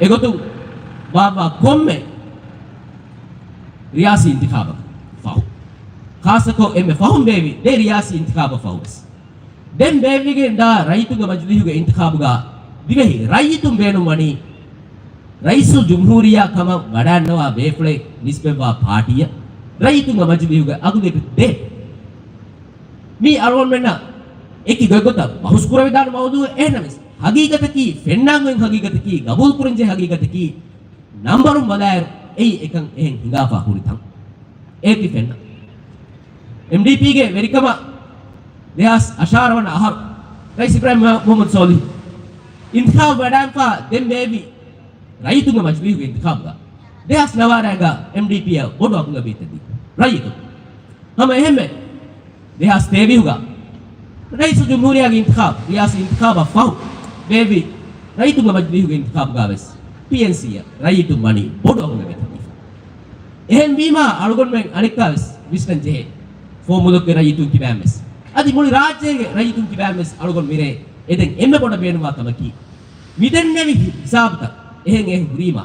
އެގޮތުން ބާއްވާ ކޮންމެ ރިޔާސީ އިންތިޚާބަކަށް ފަހު، ޚާއްޞަކޮށް އެންމެ ފަހުން ބޭއްވި ދެ ރިޔާސީ އިންތިޚާބަށް ފަހު ވެސް، ދެން ބޭއްވިގެން ދާ ރައްޔިތުންގެ މަޖިލީހުގެ އިންތިޚާބުގަ ދިވެހި ރައްޔިތުން ބޭނުންވަނީ ރައީސުލްޖުމްހޫރިއްޔާ ކަމަށް ވަޑައިންނަވާ ބޭފުޅެއް ނިސްބަތްވާ ޕާޓީއަށް. ރައްޔިތުންގެ މަޖިލީހުގެ އަގުލެބި ދެ. މީ އަޅުގަނޑުމެންނަށް އެކި ގޮތްގޮތަށް ބަހުސް ކުރެވިދާނެ މައުޟޫއެއް. އެހެންނަމަވެސް، ހަގީގަތަކީ، ފެންނާން އޮތް ހަގީގަތަކީ، ގަބޫލު ކުރަންޖެހޭ ހަގީގަތަކީ، ނަންބަރުން ބަލާއިރު އެއީ އެކަން އެހެން ހިނގާފަ ހުރި ތަން. އޭތި ފެންނަ. އެމްޑީޕީގެ ވެރިކަމަށް ދެހާސް އަށާރަ ވަނަ އަހަރު ރައީސް އިބްރާހިމް މުހައްމަދު ސޯލިހު އިންތިޚާބު ވަޑައިންފަ ދެން ބޭއްވި ރައްޔިތުންގެ މަޖިލީހުގެ އިންތިޚާބުގަ ދެހާސް ނަވާރައިގަ އެމްޑީޕީއަށް ބޮޑު އަގުލަބީތެއް ދީ ރައްޔިތުން. ހަމަ އެހެންމެ ދެހާސް ތޭވީހުގަ ރައީސުލްޖުމްހޫރިއްޔާގެ އިންތިޚާބު، ރިޔާސީ އިންތިޚާބަށް ފަހު ބޭއްވި ރައްޔިތުންގެ މަޖިލީހުގެ އިންތިޚާބުގަ ވެސް ޕީއެންސީއަށް ރައްޔިތުން ވަނީ ބޮޑު އަގުލެއް ގެންދަވާފަ. އެހެންވީމާ، އަޅުގަނޑުމެން އަނެއްކާވެސް ވިސްނަން ޖެހޭ، ފުވައްމުލުކުގެ ރައްޔިތުން ކިބައިންވެސް، އަދި މުޅި ރާއްޖޭގެ ރައްޔިތުން ކިބައިންވެސް އަޅުގަނޑު މިރޭ އެދެން އެންމެ ބޮޑަށް ބޭނުންވާ ކަމަކީ، މިދެންނެވި ހިސާބުތައް އެހެން އެހެން ހުރީމާ،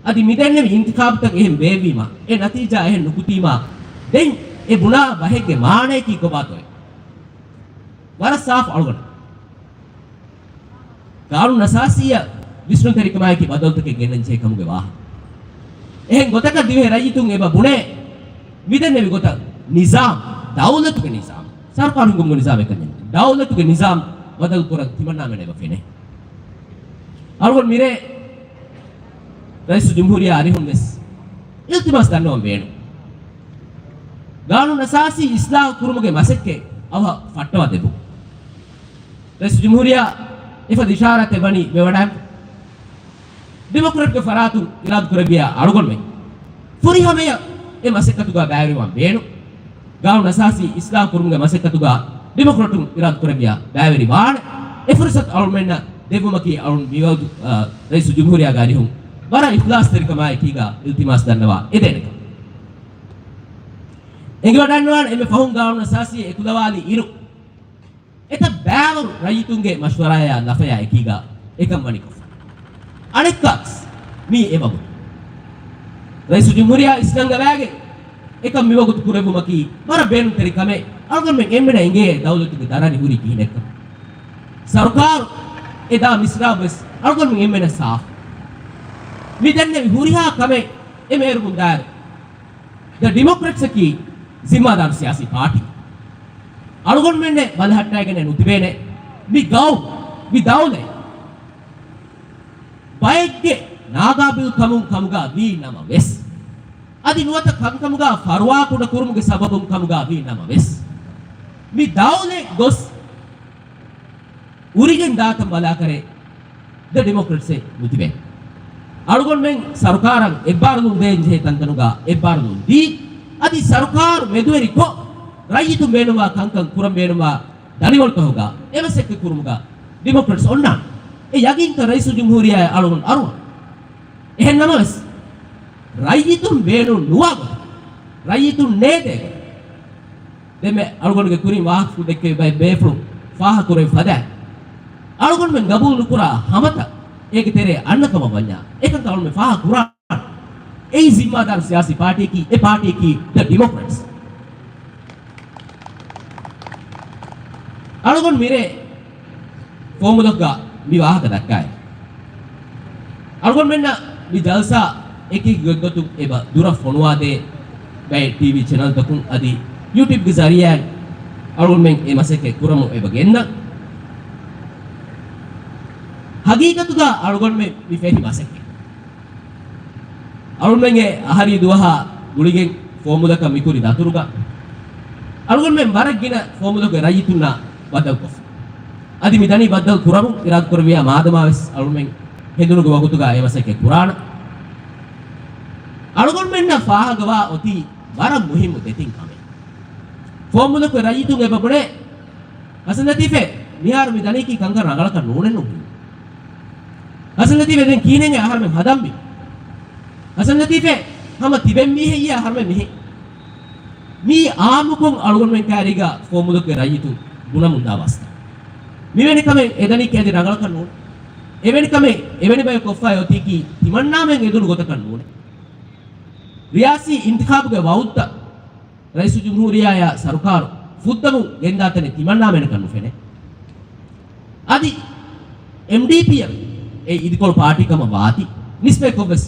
އަދި މިދެންނެވި އިންތިޚާބުތައް އެހެން ބޭއްވީމާ، އެ ނަތީޖާ އެހެން ނުކުތީމާ، ދެން އެ ބުނާ ބަހެއްގެ މާނަޔަކީ ކޮބާތޯއޭ؟ ވަރަށް ސާފު އަޅުގަނޑަށް. ގާނޫނު އަސާސީއަށް ވިސްނުންތެރިކަމާއެކީ ބަދަލުތަކެއް ގެންނަން ޖެހޭ ކަމުގެ ވާހަކަ. އެހެން ގޮތަކަށް ދިވެހި ރައްޔިތުން އެބަ ބުނޭ، މިދެންނެވި ގޮތަށް ނިޒާމް، ދައުލަތުގެ ނިޒާމް، ސަރުކާރު ހިންގުމުގެ ނިޒާމެއް ކަންޏެއް ނޫން. ދައުލަތުގެ ނިޒާމް ބަދަލު ކުރަން ތިމަންނާމެން އެބަ ފެނޭ. އަޅުގަނޑު މިރޭ ރައީސުލްޖުމްހޫރިއްޔާ އަރިހުން ވެސް އިލްތިމާސް ދަންނަވަން ބޭނުން. ގާނޫނު އަސާސީ އިސްލާހު ކުރުމުގެ މަސައްކަތް އަވަހަށް ފައްޓަވާ ދެއްވުން. ރައީސުލްޖުމްހޫރިއްޔާ އެފަދަ އިޝާރާތެއް ވަނީ މިވަޑައިން. ޑިމޮކްރެޓްގެ ފަރާތުން އިރާދަކުރެއްވިޔާ އަޅުގަނޑުމެން ފުރިހަމަޔަށް އެ މަސައްކަތުގަ ބައިވެރިވާން ބޭނުން. ގާނޫނު އަސާސީ އިސްލާހު ކުރުމުގެ މަސައްކަތުގަ ޑިމޮކްރެޓުން އިރާދަކުރެއްވިޔާ ބައިވެރިވާނެ. އެ ފުރުސަތު އަޅުމެންނަށް ދެއްވުމަކީ އަޅުން މިވަގުތު، އާ، ރައީސުލްޖުމްހޫރިއްޔާގެ އަރިހުން ވަރަށް އިޚްލާޞްތެރިކަމާއެކީގަ އިލްތިމާސް ދަންނަވާ އެދޭނެ ކަމަށް. އެނގިވަޑައިގަންނަވާނެ އެންމެ ފަހުން ގާނޫނު އަސާސީ އެކުލަވާލި އިރު، އެތައް ބައިވަރު ރައްޔިތުންގެ މަޝްވަރާއާ ލަފަޔާ އެކީގަ އެކަން ވަނި ކޮށްފަ. އަނެއްކާވެސް މީ އެވަގުތު. ރައީސުލްޖުމްހޫރިއްޔާ އިސްނަންގަވާގެން އެކަން މިވަގުތު ކުރެއްވުމަކީ ވަރަށް ބޭނުންތެރި ކަމެއް. އަޅުގަނޑުމެން އެންމެނަށް އެނގޭ ދައުލަތުގެ ދަރަނި ހުރީ ކިހިނެއްކަން. ސަރުކާރު އެ ދާ މިސްރާބު ވެސް އަޅުގަނޑުމެން އެންމެނަށް ސާފު. މި ދެންނެވި ހުރިހާ ކަމެއް އެ މޭރުމުން ދާއިރު ދަ ޑިމޮކްރެޓްސް އަކީ ޒިންމާދާރު ސިޔާސީ ޕާޓީ. އަޅުގަނޑުމެންނެއް ބަލަހައްޓައިގެން ނުތިބޭނެ. މި ގައުމު، މި ދައުލަތް ބައެއްގެ ނާގާބިލް ކަމުން ކަމުގަ ވީ ނަމަވެސް، އަދި ނުވަތަ ކަންކަމުގަ ފަރުވާކުޑަ ކުރުމުގެ ސަބަބުން ކަމުގަ ވީ ނަމަވެސް، މި ދައުލަތް ގޮސް އުރިގެން ދާތަން ބަލާކަށް ދަ ޑިމޮކްރެޓްސް ނުތިބޭ. އަޅުގަނޑުމެން ސަރުކާރަށް އެއްބާރުލުން ދޭން ޖެހޭ ތަންތަނުގަ އެއްބާރުލުން ދީ، އަދި ސަރުކާރު މެދުވެރިކޮށް، ރައްޔިތުން ބޭނުންވާ ކަންކަން ކުރަން ބޭނުންވާ ދަނިވަޅުތަކުގަ އެމަސައްކަތް ކުރުމުގަ ޑިމޮކްރެޓްސް އޮންނާނެ. އެ ޔަގީންކަން ރައީސުލް ޖުމްހޫރިއްޔާއަށް އަޅުގަނޑު އަރުވަން. އެހެން ނަމަވެސް، ރައްޔިތުން ބޭނުން ނުވާ ގޮތަށް، ރައްޔިތުން ނޭދޭ ގޮތަށް، ދެންމެ އަޅުގަނޑުގެ ކުރިން ވާހަކަފުޅު ދެއްކެވި ބައެއް ބޭފުޅުން ފާހަގަކުރެއްވި ފަދައިން، އަޅުގަނޑުމެން ގަބޫލު ނުކުރާ ހަމަތައް އޭގެ ތެރޭ އަންނަ ކަމަށް ވަންޏާ، އެކަންކަން އަޅުގަނޑުމެން ފާހަގަކުރާނަން. އެއީ ޒިންމާދާރު ސިޔާސީ ޕާޓީއަކީ، އެ ޕާޓީއަކީ ދަ ޑިމޮކްރެޓްސް. އަޅުގަނޑު މިރޭ ފޯމުލަކުގަ މި ވާހަކަ ދައްކާއިރު، އަޅުގަނޑުމެންނަށް މި ޖަލްސާ އެކި ގޮތްގޮތުން އެބަ ދުރަށް ފޮނުވާދޭ ބައެއް ޓީވީ ޗެނަލްތަކުން އަދި ޔޫޓިއުބްގެ ޒަރީއާއިން އަޅުގަނޑުމެން އެ މަސައްކަތް ކުރަމުން އެބަ ގެންނަން. ހަގީގަތުގަ އަޅުގަނޑުމެން މި ފެށި މަސައްކަތް އަޅުމެންގެ އަހަރީ ދުވަހާ ގުޅިގެން ފޯމުލަކަށް މިކުރި ދަތުރުގަ އަޅުގަނޑުމެން ވަރަށް ގިނަ ފޯމުލަކުގެ ރައްޔިތުންނާ ބައްދަލުކޮށްފި. އަދި މި ދަނީ ބައްދަލު ކުރަމުން އިރާދަކުރެއްވިޔާ މާދަމާވެސް އަޅުމެން ހެނދުނުގެ ވަގުތުގަ އެ މަސައްކަތް ކުރާނަން. އަޅުގަނޑުމެންނަށް ފާހަގަވާ އޮތީ ވަރަށް މުހިއްމު ދެތިން ކަމެއް. ފޯމުލަކުގެ ރައްޔިތުން އެބަ ބުނޭ، ހަސަން ލަތީފޭ، މިހާރު މި ދަނީކީ ކަންކަން ރަނގަޅަކަށް ނޫނެއްނު. ހަސަން ލަތީފޭ، ދެން ކިހިނެއް އަހަރުމެން ހަދަންވީ؟ ހަސަން ލަތީފޭ، ހަމަ ތިބެންވީހެއްޔާ އަހަރުމެން މިހެން؟ މީ އާއްމުކޮށް އަޅުގަނޑުމެން ކައިރީގަ ފޯމުލަކުގެ ރައްޔިތުން ބުނަމުންދާ ވާސްތާ. މިވެނި ކަމެއް އެ ދަނީކީ އަދި ރަނގަޅަކަށް ނޫން. އެވެނި ކަމެއް އެވެނި ބަޔަކު ކޮށްފައި އޮތީކީ ތިމަންނާމެން އެދުނު ގޮތަކަށް ނޫނޭ. ރިޔާސީ އިންތިޚާބުގެ ވައުދުތައް ރައީސުލްޖުމްހޫރިއްޔާއާ ސަރުކާރު ފުއްދަމުން ގެންދާތަނެއް ތިމަންނާމެނަކަށް ނުފެނޭ. އަދި އެމްޑީޕީއަށް އެ އިދިކޮޅު ޕާޓީ ކަމަށް ވާތީ، ނިސްބަތްކޮށްވެސް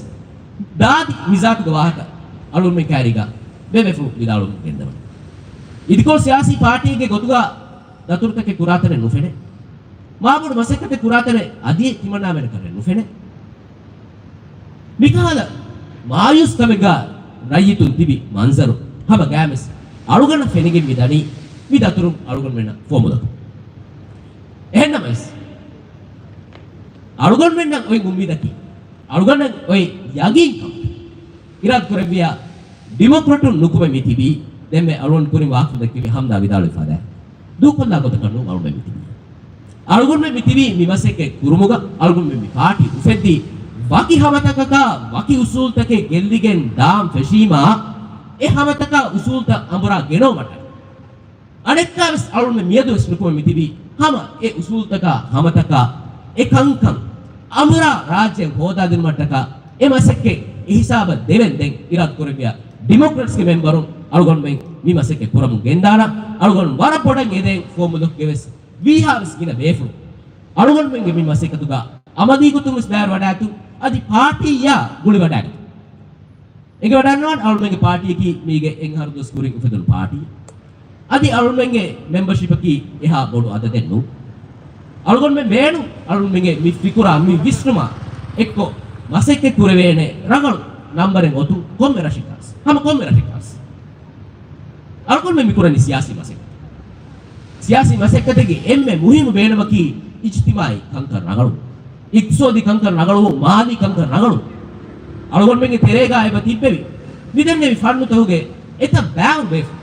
ދާދި މިޒާތުގެ ވާހަކަ އަޅުގަނޑުމެން ކައިރީގަ ބޭބޭފުޅުން ވިދާޅުވަމުން ގެންދަވަނީ. އިދިކޮޅު ސިޔާސީ ޕާޓީގެ ގޮތުގަ ދަތުރުތަކެއް ކުރާތަނެއް ނުފެނޭ. މާބޮޑު މަސައްކަތެއް ކުރާތަނެއް އަދި ތިމަންނާމެނަކަށް ނުފެނޭ. މިކަހަލަ މާޔޫސް ކަމެއްގަ ރައްޔިތުން ތިބި މަންޒަރު ހަމަ ގާމެސް އަޅުގަނޑަށް ފެނިގެން މި ދަނީ މި ދަތުރުން އަޅުގަނޑުމެންނަށް ފޯމުލަކު. އެހެންނަމަވެސް، އަޅުގަނޑުމެންނަށް އޮތް އުއްމީދަކީ، އަޅުގަނޑަށް އޮތް ޔަގީންކަން އިރާދަކުރެއްވިޔާ ޑިމޮކްރެޓުން ނުކުމެ މި ތިބީ، ދެންމެ އަޅުގަނޑު ކުރިން ވާހަކަ ދެއްކެވި ހަމްދާ ވިދާޅުވި ފަދައިން. ދޫކޮށްލާ ގޮތަކަށް ނޫން އަޅުގަނޑު މި ތިބީ. އަޅުގަނޑުމެން މި ތިބީ މި މަސައްކަތް ކުރުމުގަ އަޅުގަނޑުމެން މި ޕާޓީ އުފެއްދީ ވަކި ހަމަތަކަކާ ވަކި އުސޫލްތަކެއް ގެއްލިގެން ދާން ފެށީމާ، އެ ހަމަތަކާ އުސޫލްތައް އަނބުރާ ގެނައުމަށްޓަކައި. އަނެއްކާވެސް އަޅުގަނޑުމެން މިއަދުވެސް ނުކުމެ މި ތިބީ ހަމަ އެ އުސޫލްތަކާ ހަމަތަކާ އެ ކަންކަން އަނބުރާ ރާއްޖެ ހޯދާދިނުމަށްޓަކާ އެ މަސައްކަތް އެ ހިސާބަށް ދެވެން ދެން އިރާދަކުރެއްވިޔާ ޑިމޮކްރެޓްސްގެ މެމްބަރުން އަޅުގަނޑުމެން މި މަސައްކަތް ކުރަމުން ގެންދާނަން. އަޅުގަނޑު ވަރަށް ބޮޑަށް އެދެން ފޯމުލަކުގެ ވެސް ވީހާވެސް ގިނަ ބޭފުޅުން އަޅުގަނޑުމެންގެ މި މަސައްކަތުގަ އަމަލީ ގޮތުން ވެސް ބައިވެރިވަޑާއިގަތު އަދި ޕާޓީއާ ގުޅިވަޑާގަތު. އެނގިވަޑައިގަންނަވާނެ އަޅުމެންގެ ޕާޓީއަކީ މީގެ އެއް އަހަރު ދުވަސް ކުރިން އުފެދުނު ޕާޓީ. އަދި އަޅުމެންގެ މެމްބަޝިޕަކީ އެހާ ބޮޑު އަދަދެއް ނޫން. އަޅުގަނޑުމެން ބޭނުން އަޅުމެންގެ މި ފިކުރާ މި ވިސްނުމާ އެއްކޮށް މަސައްކަތް ކުރެވޭނެ ރަނގަޅު ނަންބަރެއް އޮތުން ކޮންމެ ރަށެއްގަސް ހަމަ ކޮންމެ ރަށެއްގަސް. އަޅުގަނޑުމެން މި ކުރަނީ ސިޔާސީ މަސައްކަތެއް. ސިޔާސީ މަސައްކަތެއްގެ އެންމެ މުހިއްމު ބޭނުމަކީ އިޖްތިމާއީ ކަންކަން ރަނގަޅު، އިޤްތިޞާދީ ކަންކަން ރަނގަޅު، މާލީ ކަންކަން ރަނގަޅު. އަޅުގަނޑުމެންގެ ތެރޭގަ އެބަ ތިއްބެވި މިދެންނެވި ފަންނުތަކުގެ އެތައް ބާވަރު ބޭފުޅުން،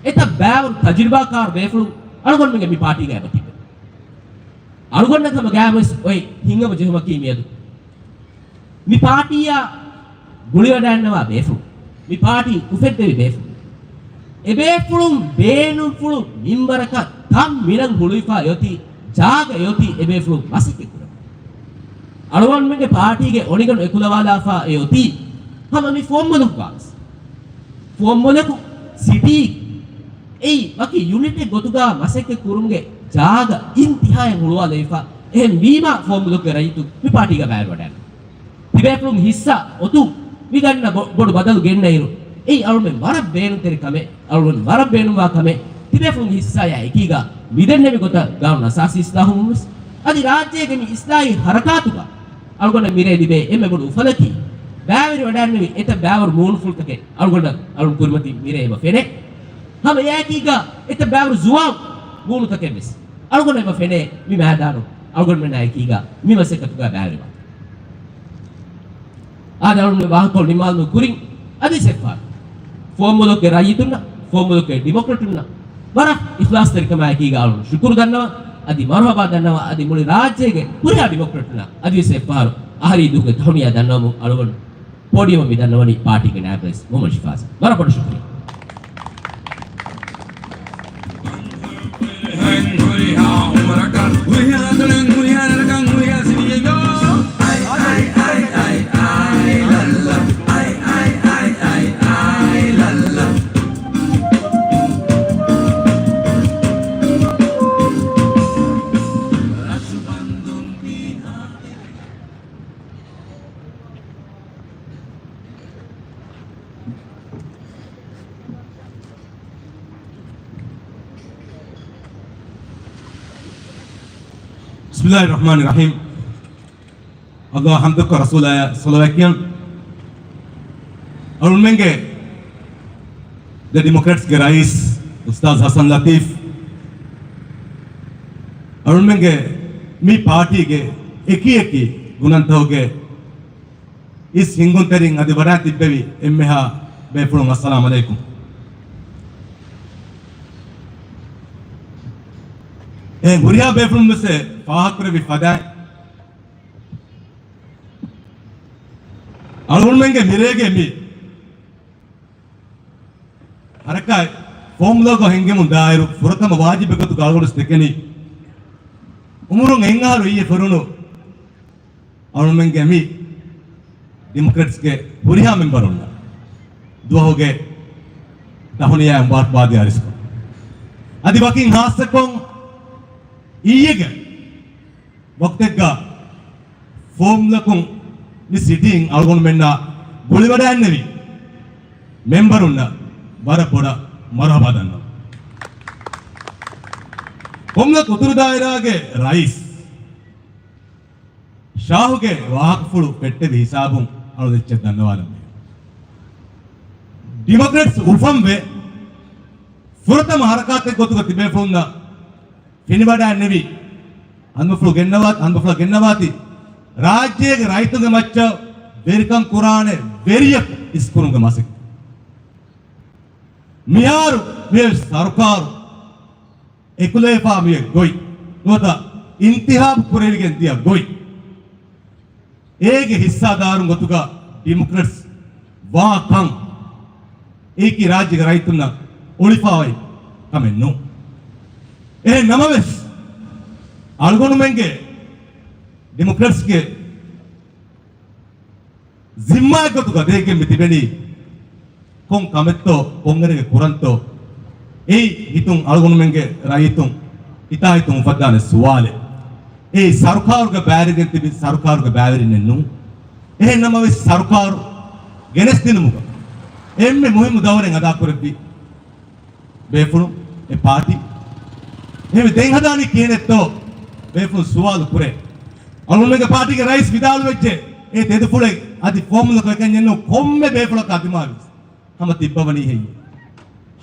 އެތައް ބާވަރު ތަޖުރިބާކާރު ބޭފުޅުން އަޅުގަނޑުމެންގެ މި ޕާޓީގަ އެބަ ތިއްބެވި. އަޅުގަނޑަށް ހަމަ ގާމެސް އޮތް ހިތްހަމަޖެހުމަކީ މިއަދު މި ޕާޓީއާ ގުޅިވަޑައިގަންނަވާ ބޭފުޅުން، މި ޕާޓީ އުފެއްދެވި ބޭފުޅުން، އެބޭފުޅުން ބޭނުންފުޅު މިންވަރަކަށް ތަން މިނަން ހުޅުވިފަ އެއޮތީ، ޖާގަ އެއޮތީ އެބޭފުޅުން މަސައްކަތް ކުރަން. އަޅުގަނޑުމެންގެ ޕާޓީގެ އޮނިގަނޑު އެކުލަވާލާފަ އެއޮތީ ހަމަ މި ފުވައްމުލަކުގަވެސް. ފުވައްމުލަކު ސިޓީ އެއީ ވަކި ޔުނިޓެއް ގޮތުގަ މަސައްކަތް ކުރުމުގެ ޖާގަ އިންތިހާއަށް ހުޅުވާލެވިފަ. އެހެން ވީމާ ފުވައްމުލަކުގެ ރައްޔިތުން މި ޕާޓީގަ ބައިވެރިވަޑައިގަންނަވާ. ތިބޭފުޅުން ހިއްސާ އޮތުން މި ގަންނަ ބޮ-، ބޮޑު ބަދަލު ގެންނައިރު، އެއީ އަޅުމެން ވަރަށް ބޭނުންތެރި ކަމެއް، އަޅުގަނޑު ވަރަށް ބޭނުންވާ ކަމެއް. ތިބޭފުޅުން ހިއްސާޔާ އެކީގަ މިދެންނެވި ގޮތަށް ގާނޫނު އަސާސީ އިސްލާހުން ވެސް، އަދި ރާއްޖޭގެ މި އިސްލާހީ ހަރަކާތުގަ އަޅުގަނޑަށް މިރޭ ލިބޭ އެންމެ ބޮޑު އުފަލަކީ، ބައިވެރިވަޑައިގެންނެވި އެތައް ބައިވަރު މޫނުފުޅުތަކެއް އަޅުގަނޑަށް އަޅުން ކުރިމަތިން މިރޭ އެބަ ފެނޭ. ހަމަ އެއާއެކީގަ އެތައް ބައިވަރު ޒުވާން މޫނުތަކެއް ވެސް އަޅުގަނޑަށް އެބަ ފެނޭ މި މައިދާނު އަޅުގަނޑުމެންނާ އެކީގަ މި މަސައްކަތުގަ ބައިވެރިވާ. އާދެ، އަޅުގަނޑު ވާހަކަކޮޅު ނިންމާލުމުގެ ކުރިން އަދިވެސް އެއްފަހަރު ފުވައްމުލަކުގެ ރައްޔިތުންނަށް، ފުވައްމުލަކުގެ ޑިމޮކްރެޓުންނަށް ވަރަށް އިޚްލާޞްތެރިކަމާއެކީގަ އަޅުގަނޑު ޝުކުރު ދަންނަވަން، އަދި މަރުޙަބާ ދަންނަވަން، އަދި މުޅި ރާއްޖޭގެ ހުރިހާ ޑިމޮކްރެޓުންނަށް އަދިވެސް އެއްފަހަރު އަހަރީ ދުވަހުގެ ތަހުނިޔާ ދަންނަވަމުން އަޅުގަނޑު ޕޯޑިއަމަށް މި ދަންނަވަނީ ޕާޓީގެ ނާއިބް ރައީސް މުޙައްމަދު ޝިފާޒަށް. ވަރަށް ބޮޑަށް ޝުކުރިއްޔާ. ބިސްމިއްލާހި ރަޙްމާނި ރަޙީމް. އައްލާހަށް ޙަމްދުކޮށް ރަސޫލާއަށް ޞަލަވާތް ކިޔަން. އަޅުގަނޑުމެންގެ ދަ ޑިމޮކްރެޓްސްގެ ރައީސް އުސްތާޛް ޙަސަން ލަތީފް، އަޅުގަނޑުމެންގެ މި ޕާޓީގެ އެކި އެކި ގުނަންތަކުގެ އިސް ހިންގުންތެރިން އަދި ވަޑައި ތިއްބެވި އެންމެހާ ބޭފުޅުން އައްސަލާމް ޢަލައިކުމް. އެ ހުރިހާ ބޭފުޅުން ވެސް ފާހަގަކުރެއްވި ފަދައިން، އަޅުގަނޑުމެންގެ މިރޭގެ މި ހަރަކާތް ފޯމުލަކު ހިންގެމުން ދާއިރު ފުރަތަމަ ވާޖިބެއް ގޮތުގަ އަޅުގަނޑު ދެކެނީ، އުމުރުން އެއް އަހަރު އިއްޔެ ފުރުނު އަޅުގަނޑުމެންގެ މި ޑިމޮކްރެޓްސްގެ ހުރިހާ މެމްބަރުންނަށް ދުވަހުގެ ތަހުނިޔާ މުބާރަކްބާދީ އަރިސްކޮށް، އަދި ވަކިން ހާއްސަކޮށް އިއްޔެގެ ވަގުތެއްގަ ފޯމްލަކުން މި ސިޓީން އަޅުގަނޑުމެންނާ ގުޅިވަޑައިގެންނެވި މެމްބަރުންނަށް ވަރަށް ބޮޑަށް މަރުޙަބާ ދަންނަވަން. ފޯމްލަ އުތުރު ދާއިރާގެ ރައީސް ޝާހުގެ ވާހަކަފުޅު ފެއްޓެވި ހިސާބުން އަޅުގަނޑު އެއްޗެއް ދަންނަވާލަން. ޑިމޮކްރެޓްސް އުފަންވެ ފުރަތަމަ ހަރަކާތެއް ގޮތުގަ ތިބޭފުޅުންނަށް ފެނިވަޑައިގެންނެވި ހަނދުމަފުޅު ގެންނަވާ، ހަނދުމަފުޅަށް ގެންނަވާތީ، ރާއްޖޭގެ ރައްޔިތުންގެ މައްޗަށް ވެރިކަން ކުރާނެ ވެރިޔަކު އިސްކުރުމުގެ މަސައްކަތް. މިހާރު މި ސަރުކާރު އެކުލެވިފާ މި ގޮތް، ނުވަތަ އިންތިހާބު ކުރެވިގެން ދިޔަ ގޮތް، އޭގެ ހިއްސާދާރުން ގޮތުގަ ޑިމޮކްރެޓްސް ވާ ކަން އެއީކީ ރާއްޖޭގެ ރައްޔިތުންނަށް އޮޅިފައި ކަމެއް ނޫން. އެހެން ނަމަވެސް، އަޅުގަނޑުމެންގެ ޑިމޮކްރެޓްސްގެ ޒިންމާއެއް ގޮތުގަ ދޭގެން މި ތިބެނީ ކޮން ކަމެއްތޯ، ކޮންއެރެގެ ކުރަންތޯ، އެއީ ހިތުން އަޅުގަނޑުމެންގެ ރައްޔިތުން ހިތާހިތުން އުފައްދާނެ ސުވާލެއް. އެއީ ސަރުކާރުގެ ބައިވެރިގެން ތިބި ސަރުކާރުގެ ބައިވެރިންނެއް ނޫން. އެހެން ނަމަވެސް، ސަރުކާރު ގެނެސްދިނުމުގަ އެންމެ މުހިއްމު ދައުރެއް އަދާކުރެއްވި ބޭފުޅުން އެ ޕާޓީ. އެހެންވެ، ދެން ހަދާނީ ކިހިނެއްތޯ ބޭފުޅުން ސުވާލު ކުރޭ. އަޅުގަނޑުމެންގެ ޕާޓީގެ ރައީސް ވިދާޅުވެއްޖެ، އެ ތެދުފުޅެއް އަދި ފޯމުލަކު އެކަންޏެއް ނޫން، ކޮންމެ ބޭފުޅަކާ ދިމާވިޔަސް ހަމަ ތިއްބަވަނީ ހެއްޔޭ؟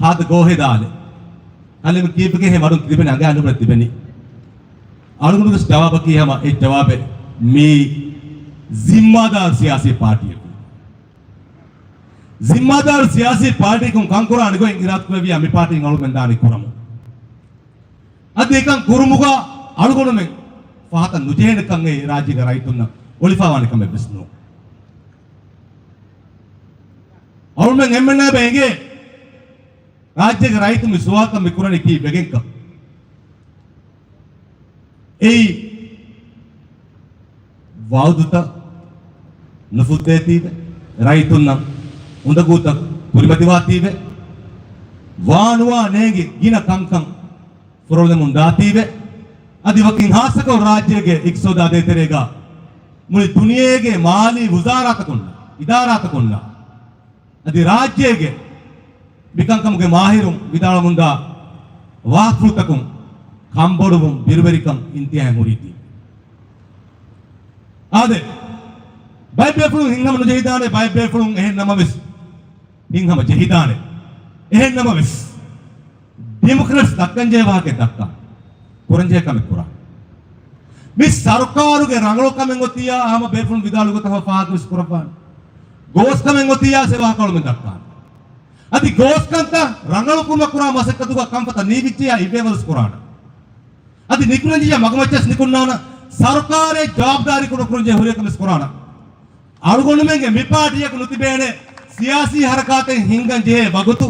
ހާދަ ގޯހޭ ދާލެ. ކަލޭމެން ކީއްވެގެން ހެ ވަރުން ތިބެނީ އަނގައި ނުބުނެ ތިބެނީ. އަޅުގަނޑުގެ ޖަވާބަކީ ހަމަ އެއް ޖަވާބެއް. މީ ޒިންމާދާރު ސިޔާސީ ޕާޓީއެއް. ޒިންމާދާރު ސިޔާސީ ޕާޓީއަކުން ކަންކުރާނެ ގޮތް އިރާދަކުރެއްވިއްޔާ މި ޕާޓީން އަޅުގަނޑުމެން ދާނީ ކުރަމުން. އަދި އެކަން ކުރުމުގަ އަޅުގަނޑުމެން ފަހަތަށް ނުޖެހޭނެ ކަން އެއީ ރާއްޖޭގެ ރައްޔިތުންނަށް އޮޅިފައިވާނެ ކަމެއް ވެސް ނޫން. އަޅުގަނޑުމެން އެންމެންނާ އެބަ އެނގޭ ރާއްޖޭގެ ރައްޔިތުން މި ސުވާލުތައް މި ކުރަނީ ކީއްވެގެންކަން. އެއީ ވައުދުތައް ނުފުއްދޭތީވެ، ރައްޔިތުންނަށް އުނދަގޫތައް ކުރިމަތިވާތީވެ، ވާނުވާ ނޭނގި ގިނަ ކަންކަން ފުރޮޅެމުން ދާތީވެ، އަދި ވަކިން ހާއްސަކޮށް ރާއްޖޭގެ އިޤްތިޞާދާ ދޭތެރޭގަ މުޅި ދުނިޔޭގެ މާލީ ވުޒާރާތަކުންނަށް، އިދާރާތަކުންނަށް، އަދި ރާއްޖޭގެ މިކަންކަމުގެ މާހިރުން ވިދާޅުވަމުންދާ ވާހަކަފުޅުތަކުން ކަންބޮޑުވުން، ބިރުވެރިކަން އިންތިހާއިން ހުރީތީ. އާދެ، ބައެއް ބޭފުޅުން ހިތްހަމަ ނުޖެހިދާނެ، ބައެއް ބޭފުޅުން އެހެން ނަމަވެސް ހިތްހަމަ ޖެހިދާނެ. އެހެން ނަމަވެސް، ޑިމޮކްރެޓްސް ދައްކަންޖެހޭ ވާހަކައެއް ދައްކާ. ކުރަންޖެހޭ ކަމެއް ކުރާ. މި ސަރުކާރުގެ ރަނގަޅު ކަމެއް އޮތިއްޔާ ހަމަ ބޭފުޅުން ވިދާޅު ގޮތަށް ހަމަ ފާހަގަވެސް ކުރައްވާނެ. ގޯސް ކަމެއް އޮތިއްޔާ ސެ ވާހަކަ އަޅުމެން ދައްކާނެ. އަދި ގޯސް ކަންތައް ރަނގަޅު ކުރުމަށް ކުރާ މަސައްކަތުގަ ކަންފަތަށް ނީވިއްޖެޔާ އިއްވޭވަރުސް ކުރާނެ. އަދި ނިކުންޖެހިޔާ މަގުމައްޗަށް ނިކުންނާނަ ސަރުކާރެއް ޖަވާބުދާރީ ކުޑަކުރުންޖެހޭ ހުރިހާ ކަމެއް ކުރާނަ. އަޅުގަނޑުމެންގެ މި ޕާޓީއަކު ނުތިބޭނެ ސިޔާސީ ހަރަކާތެއް ހިންގަން ޖެހޭ ވަގުތު،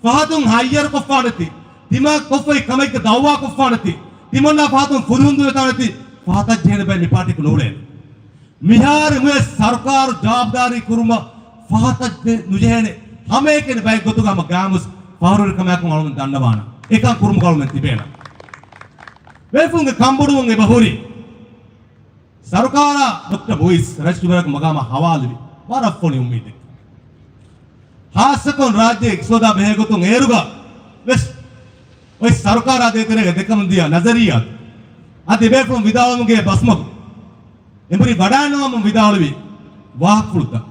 ފަހަތުން ހައްޔަރުކޮށްފާނެތި، ތިމާ ކޮށްފައި ކަމެއްގެ ދައުވާ ކޮށްފާނެތި، ތިމަންނާ ފަހަތުން ފުލުހުން ދުވެތާނެތި، ފަހަތަށް ޖެހޭނެ ބައެއް މި ޕާޓީއަކު ނޫޅޭނެ. މިހާރު މިވެސް ސަރުކާރު ޖަވާބުދާރީ ކުރުމަށް ފަހަތަށް ދެ-، ނުޖެހޭނެ ހަމައެކަނި ބައެއް ގޮތުގަ ހަމަ ގާމުސް ފަހަރުވެރިކަމާއެކު އަޅުމެން ދަންނަވާނަ. އެކަން ކުރުމުގަ އަޅުމެން ތިބޭނަ. ބޭފުޅުންގެ ކަންބޮޑުވުން އެބަހުރި. ސަރުކާރާ ޑޮކްޓަރ މުއިޒް ރައީސްޖުމްހޫރިއްޔާގެ މަގާމަށް ހަވާލުވި ވަރަށް ފޮނި އުއްމީދެއް. ހާއްސަކޮށް ރާއްޖޭގެ އިޤްތިޞާދާ ބެހޭގޮތުން އޭރުގަ ވެސް އޮތް ސަރުކާރާ ދޭތެރޭގަ ދެކަމުންދިޔަ ނަޒަރިއްޔާތު އަދި ބޭފުޅުން ވިދާޅުވުމުގެ ބަސްމަގު އެނބުރި ވަޑާންނަވަމުން ވިދާޅުވި ވާހަކަފުޅުތައް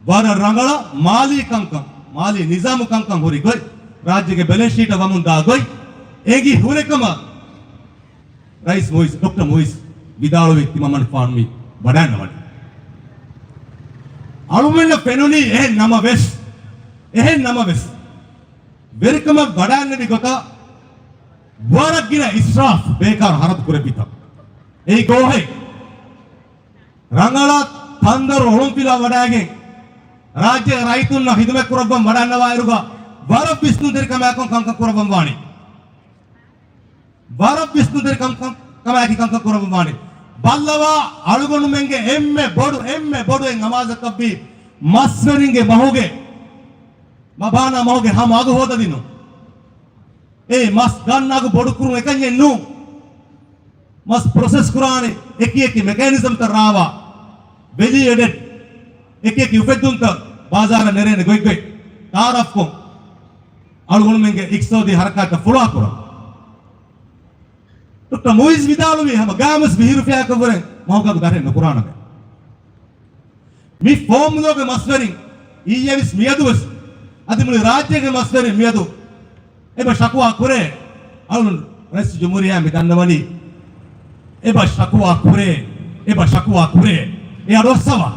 ވަރަށް ރަނގަޅަށް މާލީ ކަންކަން، މާލީ ނިޒާމު ކަންކަން ހުރި ގޮތް، ރާއްޖޭގެ ބެލެންސް ޝީޓަށް ވަމުން ދާ ގޮތް އެނގި ހުރެކަމަށް ރައީސް މުއިޒް، ޑޮކްޓަރ މުއިޒް ވިދާޅުވި ތިމަންމަނިކުފާނު މި ވަޑާންނަވަނީ. އަޅުމެންނަށް ފެނުނީ އެހެން ނަމަވެސް، އެހެން ނަމަވެސް، ވެރިކަމަށް ވަޑާންނެވި ގޮތަށް ވަރަށް ގިނަ އިސްރާފް ބޭކާރު ހަރަދު ކުރެއްވިތަން. އެއީ ގޯހެއް. ރަނގަޅަށް ތަންދޮރު އޮޅުންފިލާ ވަޑައިގެން، ރާއްޖޭގެ ރައްޔިތުންނަށް ހިދުމަތް ކުރައްވަން ވަޑާންނަވާއިރުގަ ވަރަށް ވިސްނުންތެރިކަމާއެކު ކަންކަން ކުރައްވަން ވާނީ. ވަރަށް ވިސްނުންތެރި ކަންކަން، ކަމާއެކީ ކަންކަން ކުރައްވަން ވާނީ. ބައްލަވާ، އަޅުގަނޑުމެންގެ އެންމެ ބޮޑު، އެންމެ ބޮޑު އެއް އަމާޒަކަށްވީ މަސްވެރިންގެ މަހުގެ، މަބާނާ މަހުގެ ހަމަ އަގު ހޯދަދިނުން. އެ މަސް ގަންނަ އަގު ބޮޑުކުރުން އެކަންޏެއް ނޫން. މަސް ޕްރޮސެސް ކުރާނެ އެކި އެކި މެކޭނިޒަމްތައް ރާވާ، ވެލިއު އެޑެޑް އެކި އެކި އުފެއްދުންތައް ބާޒާރަށް ނެރޭނެ ގޮތްގޮތް ތައާރަފްކޮށް، އަޅުގަނޑުމެންގެ އިޤްތިޞާދީ ހަރަކާތްތައް ފުޅާކުރަން. ޑޮކްޓަރ މުއިޒް ވިދާޅުވީ ހަމަ ގާމުސް މި ހިރުފިޔާކަށްވުރެ މަހުގެ އަގު ދަށް ނުކުރާނަމޭ. މި ފޯމުލޯގެ މަސްވެރިން އިއްޔެވެސް މިއަދުވެސް އަދި މުޅި ރާއްޖޭގެ މަސްވެރިން މިއަދު އެބަ ޝަކުވާ ކުރޭ. އަޅުން ރައީސް ޖުމްހޫރިއްޔާ މި ދަންނަވަނީ އެބަ ޝަކުވާ ކުރޭ، އެބަ ޝަކުވާ ކުރޭ. އެ އަޑުއައްސަވާ.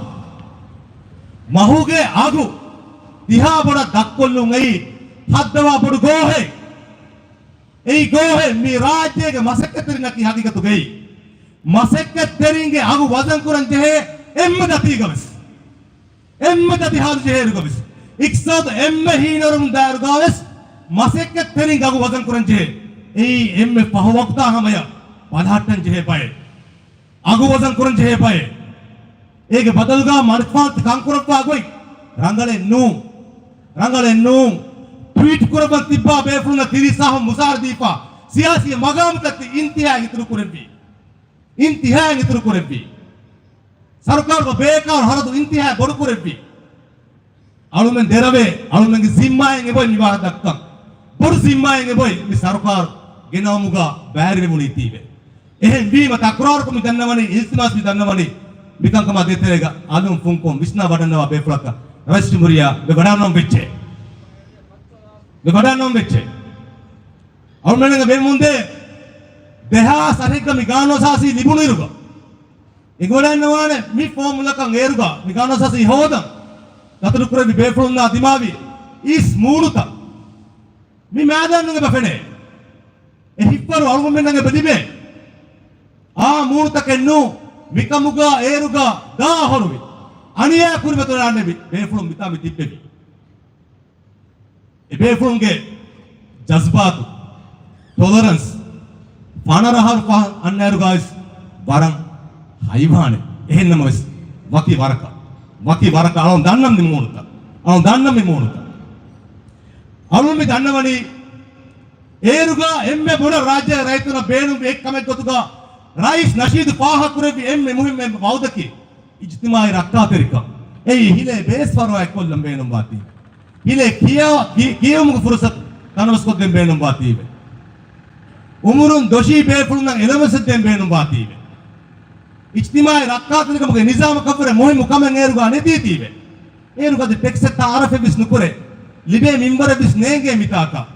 މަހުގެ އަގު ތިހާ ބޮޑަށް ދަށްކޮށްލުން އެއީ ހައްދަވާ ބޮޑު ގޯހެއް. އެއީ ގޯހެއް މި ރާއްޖޭގެ މަސައްކަތްތެރިންނަކީ ހަގީގަތުގައި. މަސައްކަތްތެރިންގެ އަގު ވަޒަންކުރަން ޖެހޭ އެންމެ ދަތީގަވެސް. އެންމެ ދަތި ހާލު ޖެހޭއިރުގަވެސް. އިޤްތިޞާދު އެންމެ ހީނަރުމުން ދާއިރުގަވެސް މަސައްކަތްތެރިންގެ އަގު ވަޒަންކުރަން ޖެހޭ. އެއީ އެންމެ ފަހު ވަގުތާ ހަމަޔަށް ބަލަހައްޓަން ޖެހޭ ބައެއް. އަގު ވަޒަން ކުރަން ޖެހޭ ބައެއް. އޭގެ ބަދަލުގަ މަނިކުފާނު ކަންކުރައްވާ ގޮތް ރަނގަޅެއް ނޫން. ރަނގަޅެއް ނޫން. ޓްވީޓް ކުރައްވަން ތިއްބާ ބޭފުޅުންނަށް ތިރީސް ސާހުން މުސާރަ ދީފާ ސިޔާސީ މަގާމުތައް ތި އިންތިހާއަށް އިތުރު ކުރެއްވީ. އިންތިހާއަށް އިތުރު ކުރެއްވީ. ސަރުކާރުގެ ބޭކާރު ހަރަދު އިންތިހާއަށް ބޮޑު ކުރެއްވީ. އަޅުމެން ދެރަވޭ، އަޅުމެންގެ ޒިންމާއިން އެބައޮތް މި ވާހަކަ ދައްކަން. ބޮޑު ޒިންމާއިން އެބައޮތް މި ސަރުކާރު ގެނައުމުގަ ބައިވެރިވުނީތީވެ. އެހެން ވީމަ ތަކުރާރުކޮށް މި ދަންނަވަނީ، އިލްތިމާސް މި ދަންނަވަނީ، މިކަންކަމާ ދޭތެރޭގަ އަލުން ފުންކޮށް ވިސްނާ ވަޑަންނަވާ ބޭފުޅަކަށް ރައީސް ޖުމްހޫރިއްޔާ ވެ ވަޑާންނަވަން ވެއްޖެ. ވެ ވަޑާންނަވަން ވެއްޖެ. އަޅުމެންނަށް ބޭނުމުންދޭ ދެހާސް އަށެއްގަ މި ގާނޫނުއަސާސީ ލިބުނުއިރުގަ، އެނގިވަޑައިގަންނަވާނެ މި ފޯމުލަކަށް އޭރުގަ މި ގާނޫނުއަސާސީ ހޯދަން ދަތުރުކުރެއްވި ބޭފުޅުންނާ ދިމާވި އިސް މޫނުތައް މި މައިދާނުން އެބަ ފެނޭ. އެ ހިއްވަރު އަޅުގަނޑުމެންނަށް އެބަ ލިބޭ. އާ މޫނުތަކެއް ނޫ، މިކަމުގަ އޭރުގަ ދާ އަހަރުވި އަނިޔާ ކުރިމަތިވެރާނެވި ބޭފުޅުން މިތާ މި ތިއްބެވި. އެ ބޭފުޅުންގެ ޖަޒްބާތު، ޓޮލަރަންސް، ފަނަރަ އަހަރު ފަހަށް އަންނައިރުގަވެސް ވަރަށް ހައިވާނެ. އެހެންނަމަވެސް، ވަކި ވަރަކަށް، ވަކި ވަރަކަށް އަޅުން ދަންނަން މި މޫނުތައް. އަޅުން ދަންނަން މި މޫނުތައް. އަޅުން މި ދަންނަވަނީ، އޭރުގަ އެންމެ ބޮޑަށް ރާއްޖޭގެ ރައްޔިތުންނަށް ބޭނުންވި އެއްކަމެއް ގޮތުގަ، ރައީސް ނަޝީދު ފާހަގަކުރެއްވި އެންމެ މުހިއްމު އެއް ވައުދަކީ، އިޖްތިމާޢީ ރައްކާތެރިކަން. އެއީ ހިލޭ ބޭސްފަރުވާ އެއްކޮށްލަން ބޭނުންވާތީ. ހިލޭ ކިޔާ-، ކި-، ކިޔެވުމުގެ ފުރުސަތު ތަނަވަސްކޮށްދޭން ބޭނުންވާތީވެ. އުމުރުން ދޮށީ ބޭފުޅުންނަށް އެލަވެންސެއް ދޭން ބޭނުންވާތީވެ. އިޖްތިމާޢީ ރައްކާތެރިކަމުގެ ނިޒާމަށް ކަންފަތުރެއް މުހިއްމު ކަމެއް އޭރުގަ ނެތީތީވެ. އޭރުގަ އަދި ޓެކްސްއެއް ތަޢާރަފެއް ވެސް ނުކުރޭ. ލިބޭ މިންވަރެއް ވެސް ނޭނގޭ މިތާކަށް.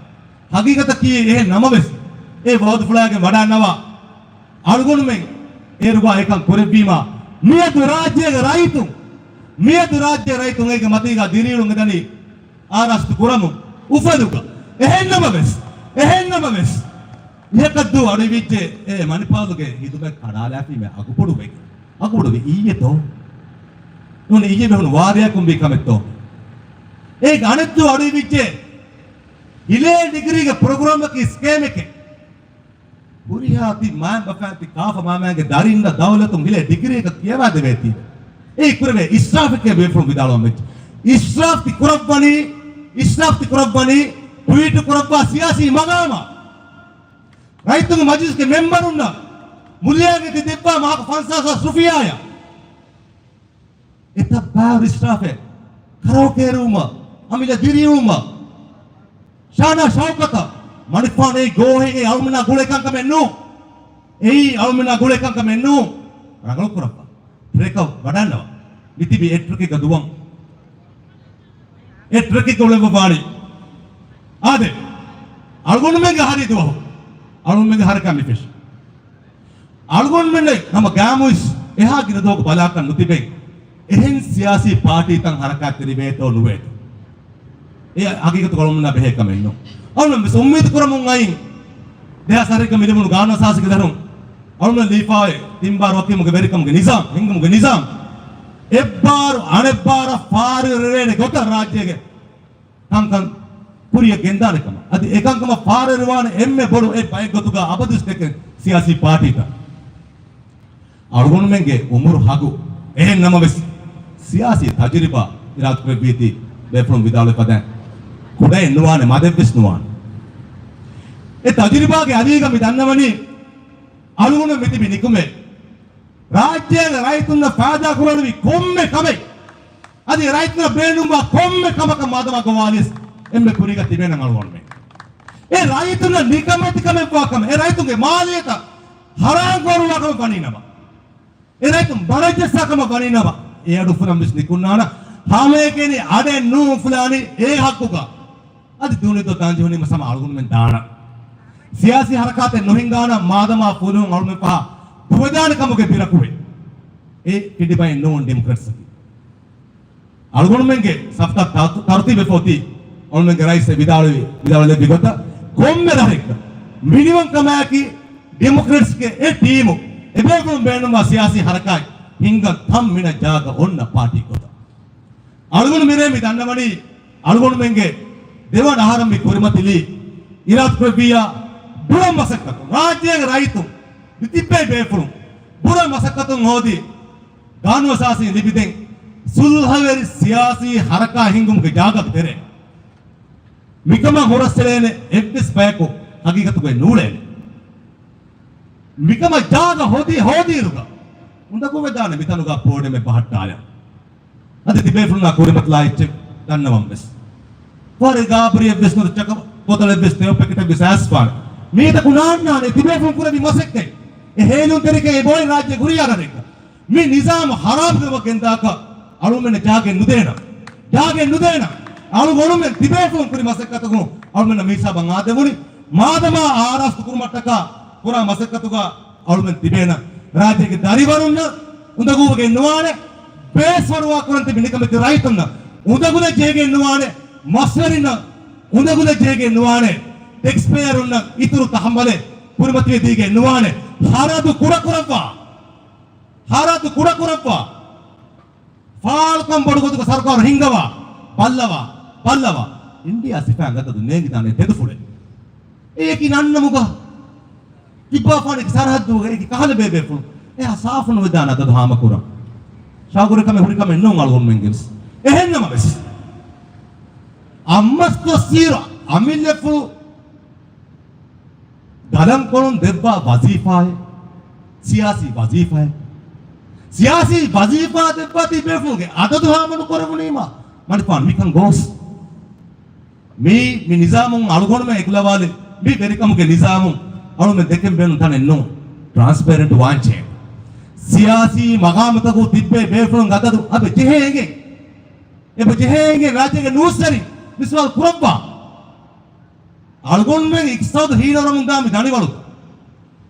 ހަގީގަތަކީ އެހެން ނަމަވެސް، އެ ވައުދުފުޅާގެން ވަޑާންނަވާ އަޅުގަނޑުމެން އޭރުގަ އެކަން ކުރެއްވީމާ، މިއަދު ރާއްޖޭގެ ރައްޔިތުން، މިއަދު ރާއްޖޭ ރައްޔިތުން އޭގެ މަތީގަ ދިރިއުޅުން އެދަނީ އާރާސްތު ކުރަމުން އުފަލުގަ. އެހެންނަމަވެސް، އެހެންނަމަވެސް، އިހަކަށްދޫ އަޑުއިވިއްޖެ އެ މަނިޕާލުގެ ހިދުމަތް ކަނޑާލާފީމެ އަގުބޮޑުވެ. އަގުބޮޑުވެ އިއްޔެތޯ؟ ނޫނީ އިއްޔެ މިހުން ވާރިޔާކުން ވީ ކަމެއްތޯ؟ އޭގެ އަނެއްދޫ އަޑުއިވިއްޖެ ހިލޭ ޑިގްރީގެ ޕްރޮގްރާމަކީ ސްކޭމެކޭ. ހުރިހާ ތި މާތް ބަފައިން ތި ކާފަ މާމައިގެ ދަރިންނަށް ދައުލަތުން ހިލޭ ޑިގްރީއަކަށް ކިޔަވާދެވޭތީ. އެއީ ކުރެވޭ އިސްރާފެކޭ ބޭފުޅުން ވިދާޅުވަން ވެއްޖެ. އިސްރާފް ތި ކުރައްވަނީ، އިސްރާފް ތި ކުރައްވަނީ ޓްވީޓު ކުރައްވާ ސިޔާސީ މަގާމާ. ރައްޔިތުންގެ މަޖިލިސްގެ މެމްބަރުންނަށް މުލިޔާގެ ތި ދެއްވާ މާކު ފަންސާސް ހާސް ރުފިޔާއަށް. އެތައް ބާރު އިސްރާފެއް، ކަރައުކޭރުވުމަށް، އަމިއްލަ ދިރިއުޅުމަށް، ޝާނާ ޝައުކަތަށް، މަނިފާން އެއީ ގޯހެއް، އެއީ އަޅުމެންނާ ގުޅޭ ކަންކަމެއް ނޫން. އެއީ އަޅުމެންނާ ގުޅޭ ކަންކަމެއް ނޫން. ރަނގަޅު ކުރައްވާ. ޓްރެކަށް ވަޑާންނަވާ. މި ތިބީ އެއް ޓްރެކެއްގަ ދުވަން. އެއް ޓްރެކެއްގަ އުޅެން ވާނީ. އާދެ. އަޅުގަނޑުމެންގެ ހަރީ ދުވަހު. އަޅުގަނޑުމެންގެ ހަރަކާތް މި ފެށި. އަޅުގަނޑުމެންނަށް ހަމަ ގާމުވެސް އެހާ ގިނަ ދުވަހަކު ބަލާކަށް ނުތިބެ، އެހެން ސިޔާސީ ޕާޓީތައް ހަރަކާތްތެރިވޭތޯ ނުވޭތޯ. އެ ހަގީގަތުގަ އަޅުގަނޑުމެންނާ ބެހޭ ކަމެއް ނޫން. އަޅުގަނޑު ވެސް އުއްމީދު ކުރަމުން އައި، ދެހާސް އަށެއްގަ މި ލިބުނު ގާނޫނު އަސާސީގެ ދަށުން އަޅުގަނޑު ލީފާވޭ ތިން ބާރު ވަކީމުގެ ވެރިކަމުގެ ނިޒާމް، ހިންގުމުގެ ނިޒާމް. އެއްބާރު އަނެއްބާރަށް ފާރުވެރިވޭނެ ގޮތަށް ރާއްޖޭގެ ކަންކަން ކުރިއަށް ގެންދާނެ ކަމަށް. އަދި އެކަންކަމަށް ފާރުވެރިވާނެ އެންމެ ބޮޑު އެއް ބައެއް ގޮތުގަ އަބަދުވެސް ދެކެން ސިޔާސީ ޕާޓީތައް. އަޅުގަނޑުމެންގެ އުމުރު ހަގު. އެހެން ނަމަވެސް، ސިޔާސީ ތަޖުރިބާ އިރާދަކުރެއްވީތީ ބޭފުޅުން ވިދާޅުވި ފަދައިން ކުޑައެއް ނުވާނެ، މަދެއްވެސް ނުވާނެ. އެ ތަޖުރިބާގެ އަލީގަ މި ދަންނަވަނީ އަޅުގަނޑު މި ތިބި ނިކުމެ ރާއްޖޭގެ ރައްޔިތުންނަށް ފައިދާ ކުރަނިވި ކޮންމެ ކަމެއް، އަދި ރައްޔިތުންނަށް ބޭނުންވާ ކޮންމެ ކަމަކަށް މާދަމާ ގޮވާލިޔަސް އެންމެ ކުރީގަ ތިބޭނަން އަޅުގަނޑުމެން. އެ ރައްޔިތުންނަށް ނިކަމެތިކަމެއްވާ ކަމެއް، އެ ރައްޔިތުންގެ މާލިޔަތަށް ހަރާން ކުރުވާ ކަމެއް ވަނީ ނަމަ، އެ ރައްޔިތުން ބަރައްޖައްސާ ކަމަށް ވަނީ ނަމަ، އެ އަޑު އުފުލަން ވެސް ނިކުންނާނަން. ހަމައެކަނި އަޑެއް ނޫން އުފުލާނީ އޭ ހައްގުގަ. އަދި ދޫނިތޯ ދާންޖެހުނީމަ ހަމަ އަޅުގަނޑުމެން ދާނަން. ސިޔާސީ ހަރަކާތެއް ނުހިންގާނަން މާދަމާ ފުލުހުން އަޅުމެން ފަހަ ދުވެދާނެ ކަމުގެ ބިރަކުވެ. އެ ފިނޑިބައެއް ނޫން ޑިމޮކްރެޓްސް. އަޅުގަނޑުމެންގެ ސަފުތައް ތަރު-، ތަރުތީބެއް ފޮތީ އަޅުމެންގެ ރައީސް ވިދާޅުވި، ވިދާޅުވެ ލެއްވި ގޮތަށް ކޮންމެ ދަށެއްގަ މިނިވަން ކަމާއެކީ ޑިމޮކްރެޓްސްގެ އެ ޓީމު އެބޭފުޅުން ބޭނުންވާ ސިޔާސީ ހަރަކާތް ހިންގަން ތަން މިނަށް ޖާގަ އޮންނަ ޕާޓީ ގޮތަށް. އަޅުގަނޑު މިރޭ މި ދަންނަވަނީ އަޅުގަނޑުމެންގެ ދެވަނަ އަހަރަށް މި ކުރިމަތިލީ އިރާދަކުރެއްވިއްޔާ ބުރަ މަސައްކަތުން، ރާއްޖޭގެ ރައްޔިތުން މި ތިއްބެވި ބޭފުޅުން ބުރަ މަސައްކަތުން ހޯދި، ގާނޫނުއަސާސީން ލިބިދެން ސުލްހަވެރި ސިޔާސީ ހަރަކާތް ހިންގުމުގެ ޖާގަ ތެރޭ. މިކަމަށް ހުރަސްއެޅޭނެ އެއްވެސް ބަޔަކު ހަގީގަތުގައި ނޫޅޭނެ. މިކަމަށް ޖާގަ ހޯދި-، ހޯދިއިރުގަ އުނދަގޫވެދާނެ މިތަނުގަ ޕޯޑިއަމެއް ބަހައްޓާލަން. އަދި ތިބޭފުޅުންނާ ކުރިމަތިލާ އެއްޗެއް ދަންނަވަން ވެސް. ވަރަށް ގާބަރިއެއްވެސް ނުދެއްޗަކަށް ބޮތަލެއްވެސް ތެޔޮ ޕެކެޓެއްވެސް އައިސްފާނެ. މީތަކު ނާންނާނެ ތިބޭފުޅުން ކުރެއްވި މަސައްކަތް. އެ ހޭލުންތެރިކަން އެބައޮތް ރާއްޖެ ކުރިއަރާ ރެއްގަ. މި ނިޒާމު ހަރާބުގައި ގެންދާކަށް އަޅުމެންނަށް ޖާގައެއް ނުދޭނަ. ޖާގައެއް ނުދޭނަ. އަޅުގަނޑުމެން ތިބޭފުޅުން ކުރި މަސައްކަތަކުން އަޅުމެންނަށް މި ހިސާބަށް އާދެވުނީ. މާދަމާ އާރާސްތު ކުރުމަށްޓަކާ ކުރާ މަސައްކަތުގަ އަޅުމެން ތިބޭނަ. ރާއްޖޭގެ ދަރިވަރުންނަށް އުނދަގޫވެގެން ނުވާނެ. ބޭސްފަރުވާ ކުރަން ތިބި ނިކަމެތި ރައްޔިތުންނަށް އުނދަގުލެއް ޖެހިގެން ނުވާނެ. މަސްވެރިންނަށް އުނދަގުލެއް ޖެހިގެން ނުވާނެ. ޓެކްސްޕޭޔަރުންނަށް އިތުރު ތަހައްމަލެއް ކުރިމަތިވެ ދީގެން ނުވާނެ. ޚަރަދު ކުޑަކުރައްވާ. ޚަރަދު ކުޑަކުރައްވާ. ފާޅުކަން ބޮޑުގޮތުގަ ސަރުކާރު ހިންގަވާ. ބައްލަވާ. ބައްލަވާ. އިންޑިއާ ސިފައިން ގަދަދު ނޭނގިދާނެ ތެދުފުޅެއް. އެއަކީ ނަންނަމުގަ ތިއްބާފާނެ ސަރަހައްދުގަ އެކި ކަހަލަ ބޭބޭފުޅު. އެހާ ސާފުނުވެދާނެ އަދަދު ހާމަކުރަން. ޝައުގުވެރިކަމެއް ހުރިކަމެއް ނޫން އަޅުގަނޑުމެންގެވެސް. އެހެންނަމަވެސް، އައްމަސް ކޮށްސީރު އަމިއްލަފުޅު ގަލަންކޮޅުން ދެއްވާ ވަޒީފާއެއް، ސިޔާސީ ވަޒީފާއެއް، ސިޔާސީ ވަޒީފާ ދެއްވާ ތިބޭފުޅުންގެ އަދަދު ހާމަނުކުރެވުނީމާ، މަނިފާން މިކަން ގޯސް. މީ، މި ނިޒާމުން އަޅުގަނޑުމެން އެކުލަވާލި މި ވެރިކަމުގެ ނިޒާމުން އަޅުމެން ދެކެން ބޭނުން ތަނެއް ނޫން. ޓްރާންސްޕޭރެންޓް ވާންޖެހޭ. ސިޔާސީ މަގާމުތަކު ތިއްބޭ ބޭފުޅުން ގަދަދު އަދި ޖެހޭ އެނގޭ. އެބަ ޖެހޭ އެނގޭ ރާއްޖޭގެ ނޫސްވެރި މި ސުވާލު ކުރައްވާ. އަޅުގަނޑުމެން އިޤްތިޞާދު ހީނަރަމުންދާ މި ދަނޑިވަޅު.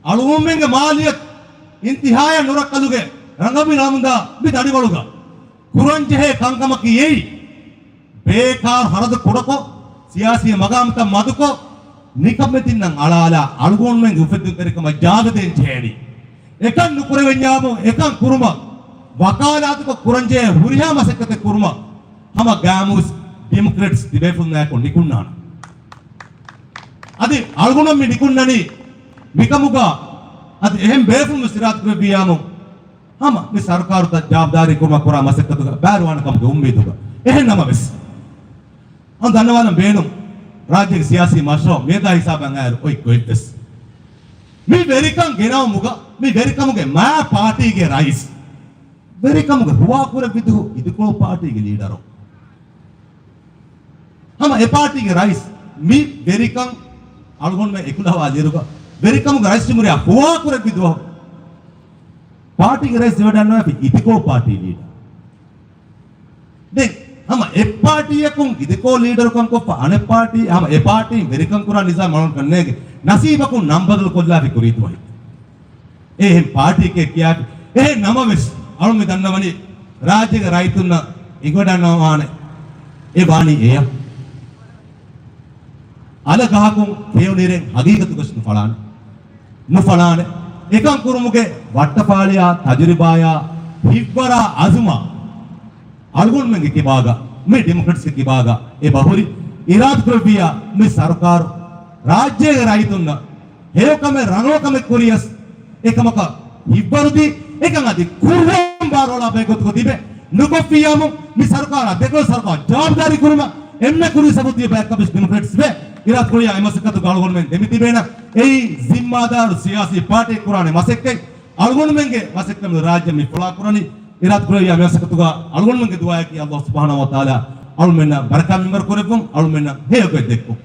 އަޅުގަނޑުމެންގެ މާލިޔަތު އިންތިހާޔަށް ނުރައްކަލުގެ ރަނގަޅު ނަމުންދާ މި ދަނޑިވަޅުގަ. ކުރަންޖެހޭ ކަންކަމަކީ އެއީ. ބޭކާރު ހަރަދު ކުޑަކޮށް، ސިޔާސީ މަގާމުތައް މަދުކޮށް، ނިކަމެތިންނަށް އަޅާލާ އަޅުގަނޑުމެންގެ އުފެއްދުންތެރިކަމަށް ޖާގަ ދޭން ޖެހޭނީ. އެކަން ނުކުރެވެންޏާމު، އެކަން ކުރުމަށް ވަކާލާތުކޮށް ކުރަންޖެހޭ ހުރިހާ މަސައްކަތެއް ކުރުމަށް ހަމަ ގާމޫސް ޑިމޮކްރެޓްސް ތިބޭފުޅުންނާއެކު ނިކުންނާނެ. އަދި އަޅުގަނޑު މި ނިކުންނަނީ މިކަމުގަ އަދި އެހެން ބޭފުޅުން ސިރާތު ކުރެއްވިޔާމު ހަމަ މި ސަރުކާރުތައް ޖާބްދާރީ ކުރުމަށް ކުރާ މަސައްކަތުގަ ބައިވެރިވާނެ ކަމުގެ އުއްމީދުގަ. އެހެން ނަމަވެސް، އަން ދަންނަވާލަން ބޭނުން ރާއްޖޭގެ ސިޔާސީ މަޝްރޫޢު މިއަދާ ހިސާބަށް އައިރު އޮތް ގޮތްވެސް. މި ވެރިކަން ގެނައުމުގަ، މި ވެރިކަމުގެ މާ ޕާޓީގެ ރައީސް. ވެރިކަމުގެ ހުވާކުރެއްވިދުހު އިދިކޮޅު ޕާޓީގެ ލީޑަރު. ހަމަ އެ ޕާޓީގެ ރައީސް މި ވެރިކަން އަޅުގަނޑުމެން އެކުލަވާލިއިރުގަ ވެރިކަމުގެ ރައީސް ޖުމްހޫރިއްޔާ ހުވާކުރެއްވި ދުވަހު ޕާޓީގެ ރައީސް ދިވެޑަންނަވާފި އިދިކޮޅު ޕާޓީ ލީޑަރު. ދެން ހަމަ އެއް ޕާޓީއަކުން އިދިކޮޅު ލީޑަރުކަން ކޮށްފަ އަނެއް ޕާޓީ، ހަމަ އެ ޕާޓީން ވެރިކަން ކުރާ ނިޒާމް އަޅުގަނޑު ކަންނޭނގެ ނަސީބަކުން ނަން ބަދަލު ކޮށްލާފި ކުރީ ދުވަހެއް. އެހެން ޕާޓީއެކޭ ކިޔާފި. އެހެން ނަމަވެސް، އަޅުން މި ދަންނަވަނީ، ރާއްޖޭގެ ރައްޔިތުންނަށް އެނގިވަޑައިގަންނަވާނެ. އެ ވާނީ އެޔަށް. އަލަ ގަހަކުން ކެޔުނިރެން ހަގީގަތުގަސް ނުފަޅާނެ. ނުފަޅާނެ. އެކަން ކުރުމުގެ ވައްޓަފާޅިއާ، ތަޖުރިބާއާ، ހިތްވަރާ އަޒުމާ، އަޅުގަނޑުމެންގެ ކިބާގަ، މި ޑިމޮކްރެޓްސްގެ ކިބާގަ އެބަހުރި. އިރާދަކުރެއްވިއްޔާ މި ސަރުކާރު ރާއްޖޭގެ ރައްޔިތުންނަށް ހެޔޮކަމެއް ރަނގަޅުކަމެއް ކުރިޔަސް އެކަމަކަށް ހިތްވަރުދީ، އެކަން އަދި ކުރަން ބާރުއަޅާ ބައެއް ގޮތުގަ ތިބެ ނުކޮށްފިއްޔާމު މި ސަރުކާރާ ދެކޮޅު ސަރުކާރު ޖަވާބުދާރީ ކުރުމަށް އެންމެ ކުރީ ސަބޫތު ދިޔަ ބައެއްކަމަށް ޑިމޮކްރެޓްސް ވެ އިރާދަކުރިޔާ އެ މަސައްކަތުގަ އަޅުގަނޑުމެން ދެމިތިބޭނަ. އެއީ ޒިންމާދާރު ސިޔާސީ ޕާޓީ ކުރާނެ މަސައްކަތް. އަޅުގަނޑުމެންގެ މަސައްކަތް ރާއްޖެ މި ފުޅާ ކުރަނީ. އިރާދަކުރެއްވިޔާ މި މަސައްކަތުގަ އަޅުގަނޑުމެންގެ ދުޢާއަކީ ﷲ ސުބްޙާނަހޫ ވަތަޢާލާ އަޅުމެންނަށް ބަރަކާތް މިންވަރު ކުރެއްވުން، އަޅުމެންނަށް ހެޔޮކޮށް ދެއްކުން.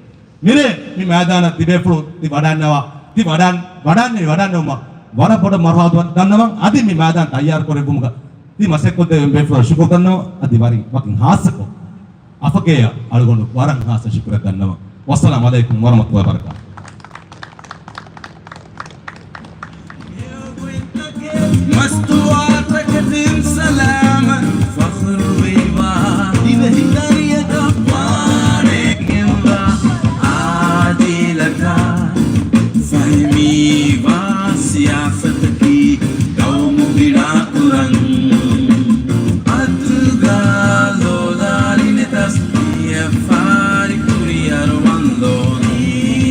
މިރޭ މި މައިދާނަށް ތިބޭފުޅުން ތި ވަޑައިންނަވާ، ތި ވަޑައިން، ވަޑައިން، ވަޑައިންނެވުމަށް ވަރަށް ބޮޑަށް މަރުޙަބާ ދަންނަވަން. އަދި މި މައިދާން ތައްޔާރު ކުރެއްވުމުގަ ތި މަސައްކަތް ކޮށްދެއްވި ބޭފުޅުން ޝުކުރު ދަންނަވަން. އަދި ވަރި ވަކިން ޚާއްޞަކޮށް އަފަގޭއަށް އަޅުގަނޑު ވަރަށް ޚާއްޞަ ޝުކުރެއް ދަންނަވަން. ވައްސަލާމް ޢަލައިކުމް ވަރަޙްމަތުﷲ ވަބަރަކާތުހު. މަސްތުވާތަކެތިން ސަލާމަތް ފަޚްރުވެވާ، ދިވެހި ދަރިއަކަށް ވާނެ ގެންވާ އާދިލަކާ، ފަހިމީވާ ސިޔާސަތަކީ ގައުމު ގިނަ ކުރަން. އަތުގާ ލޯލާރި ނެތަސް ވިޔަފާރި ކުރިއަރުވަން ލޯނީ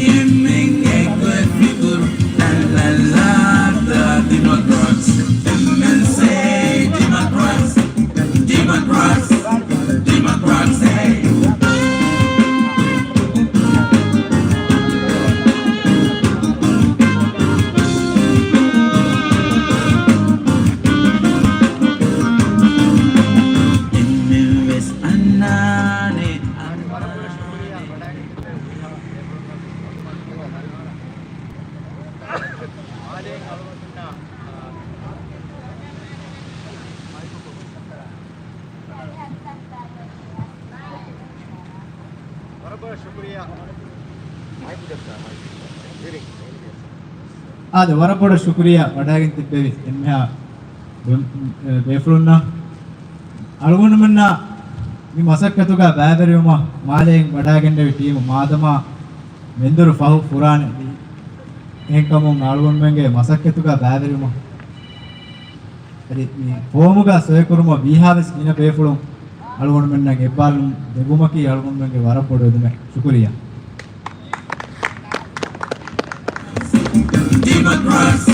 އެންމެން އެއްގޮތް ފިކުރު. ލަ، ލަ، ލަ، ދަ ޑިމޮކްރެޓްސް، އެމްއެންސީ ޑިމޮކްރެޓްސް، ޑިމޮކްރެޓްސް، ޑިމޮކްރެޓްސް. އެންމެން ވެސް އަންނާނެ. އާދެ، ވަރަށް ބޮޑަށް ޝުކުރިއްޔާ ވަޑައިގެން ތިއްބެވި އެންމެހާ ބޭ-، ބޭފުޅުންނަށް. އަޅުގަނޑުމެންނާ މި މަސައްކަތުގަ ބައިވެރިވުމަށް މާލެއިން ވަޑައިގެންނެވި ޓީމު މާދަމާ މެންދުރު ފަހު ފުރާނެ. އެހެންކަމުން އަޅުގަނޑުމެންގެ މަސައްކަތުގަ ބައިވެރިވުމަށް އަދި މި ފޯމުގަ ސޮއިކުރުމަށް ވީހާވެސް ގިނަ ބޭފުޅުން އަޅުގަނޑުމެންނަށް އެއްބާރުލުން ދެއްވުމަކީ އަޅުގަނޑުމެންގެ ވަރަށް ބޮޑު އެދުމެއް. ޝުކުރިއްޔާ. ޑިމޮކްރެޓްސް،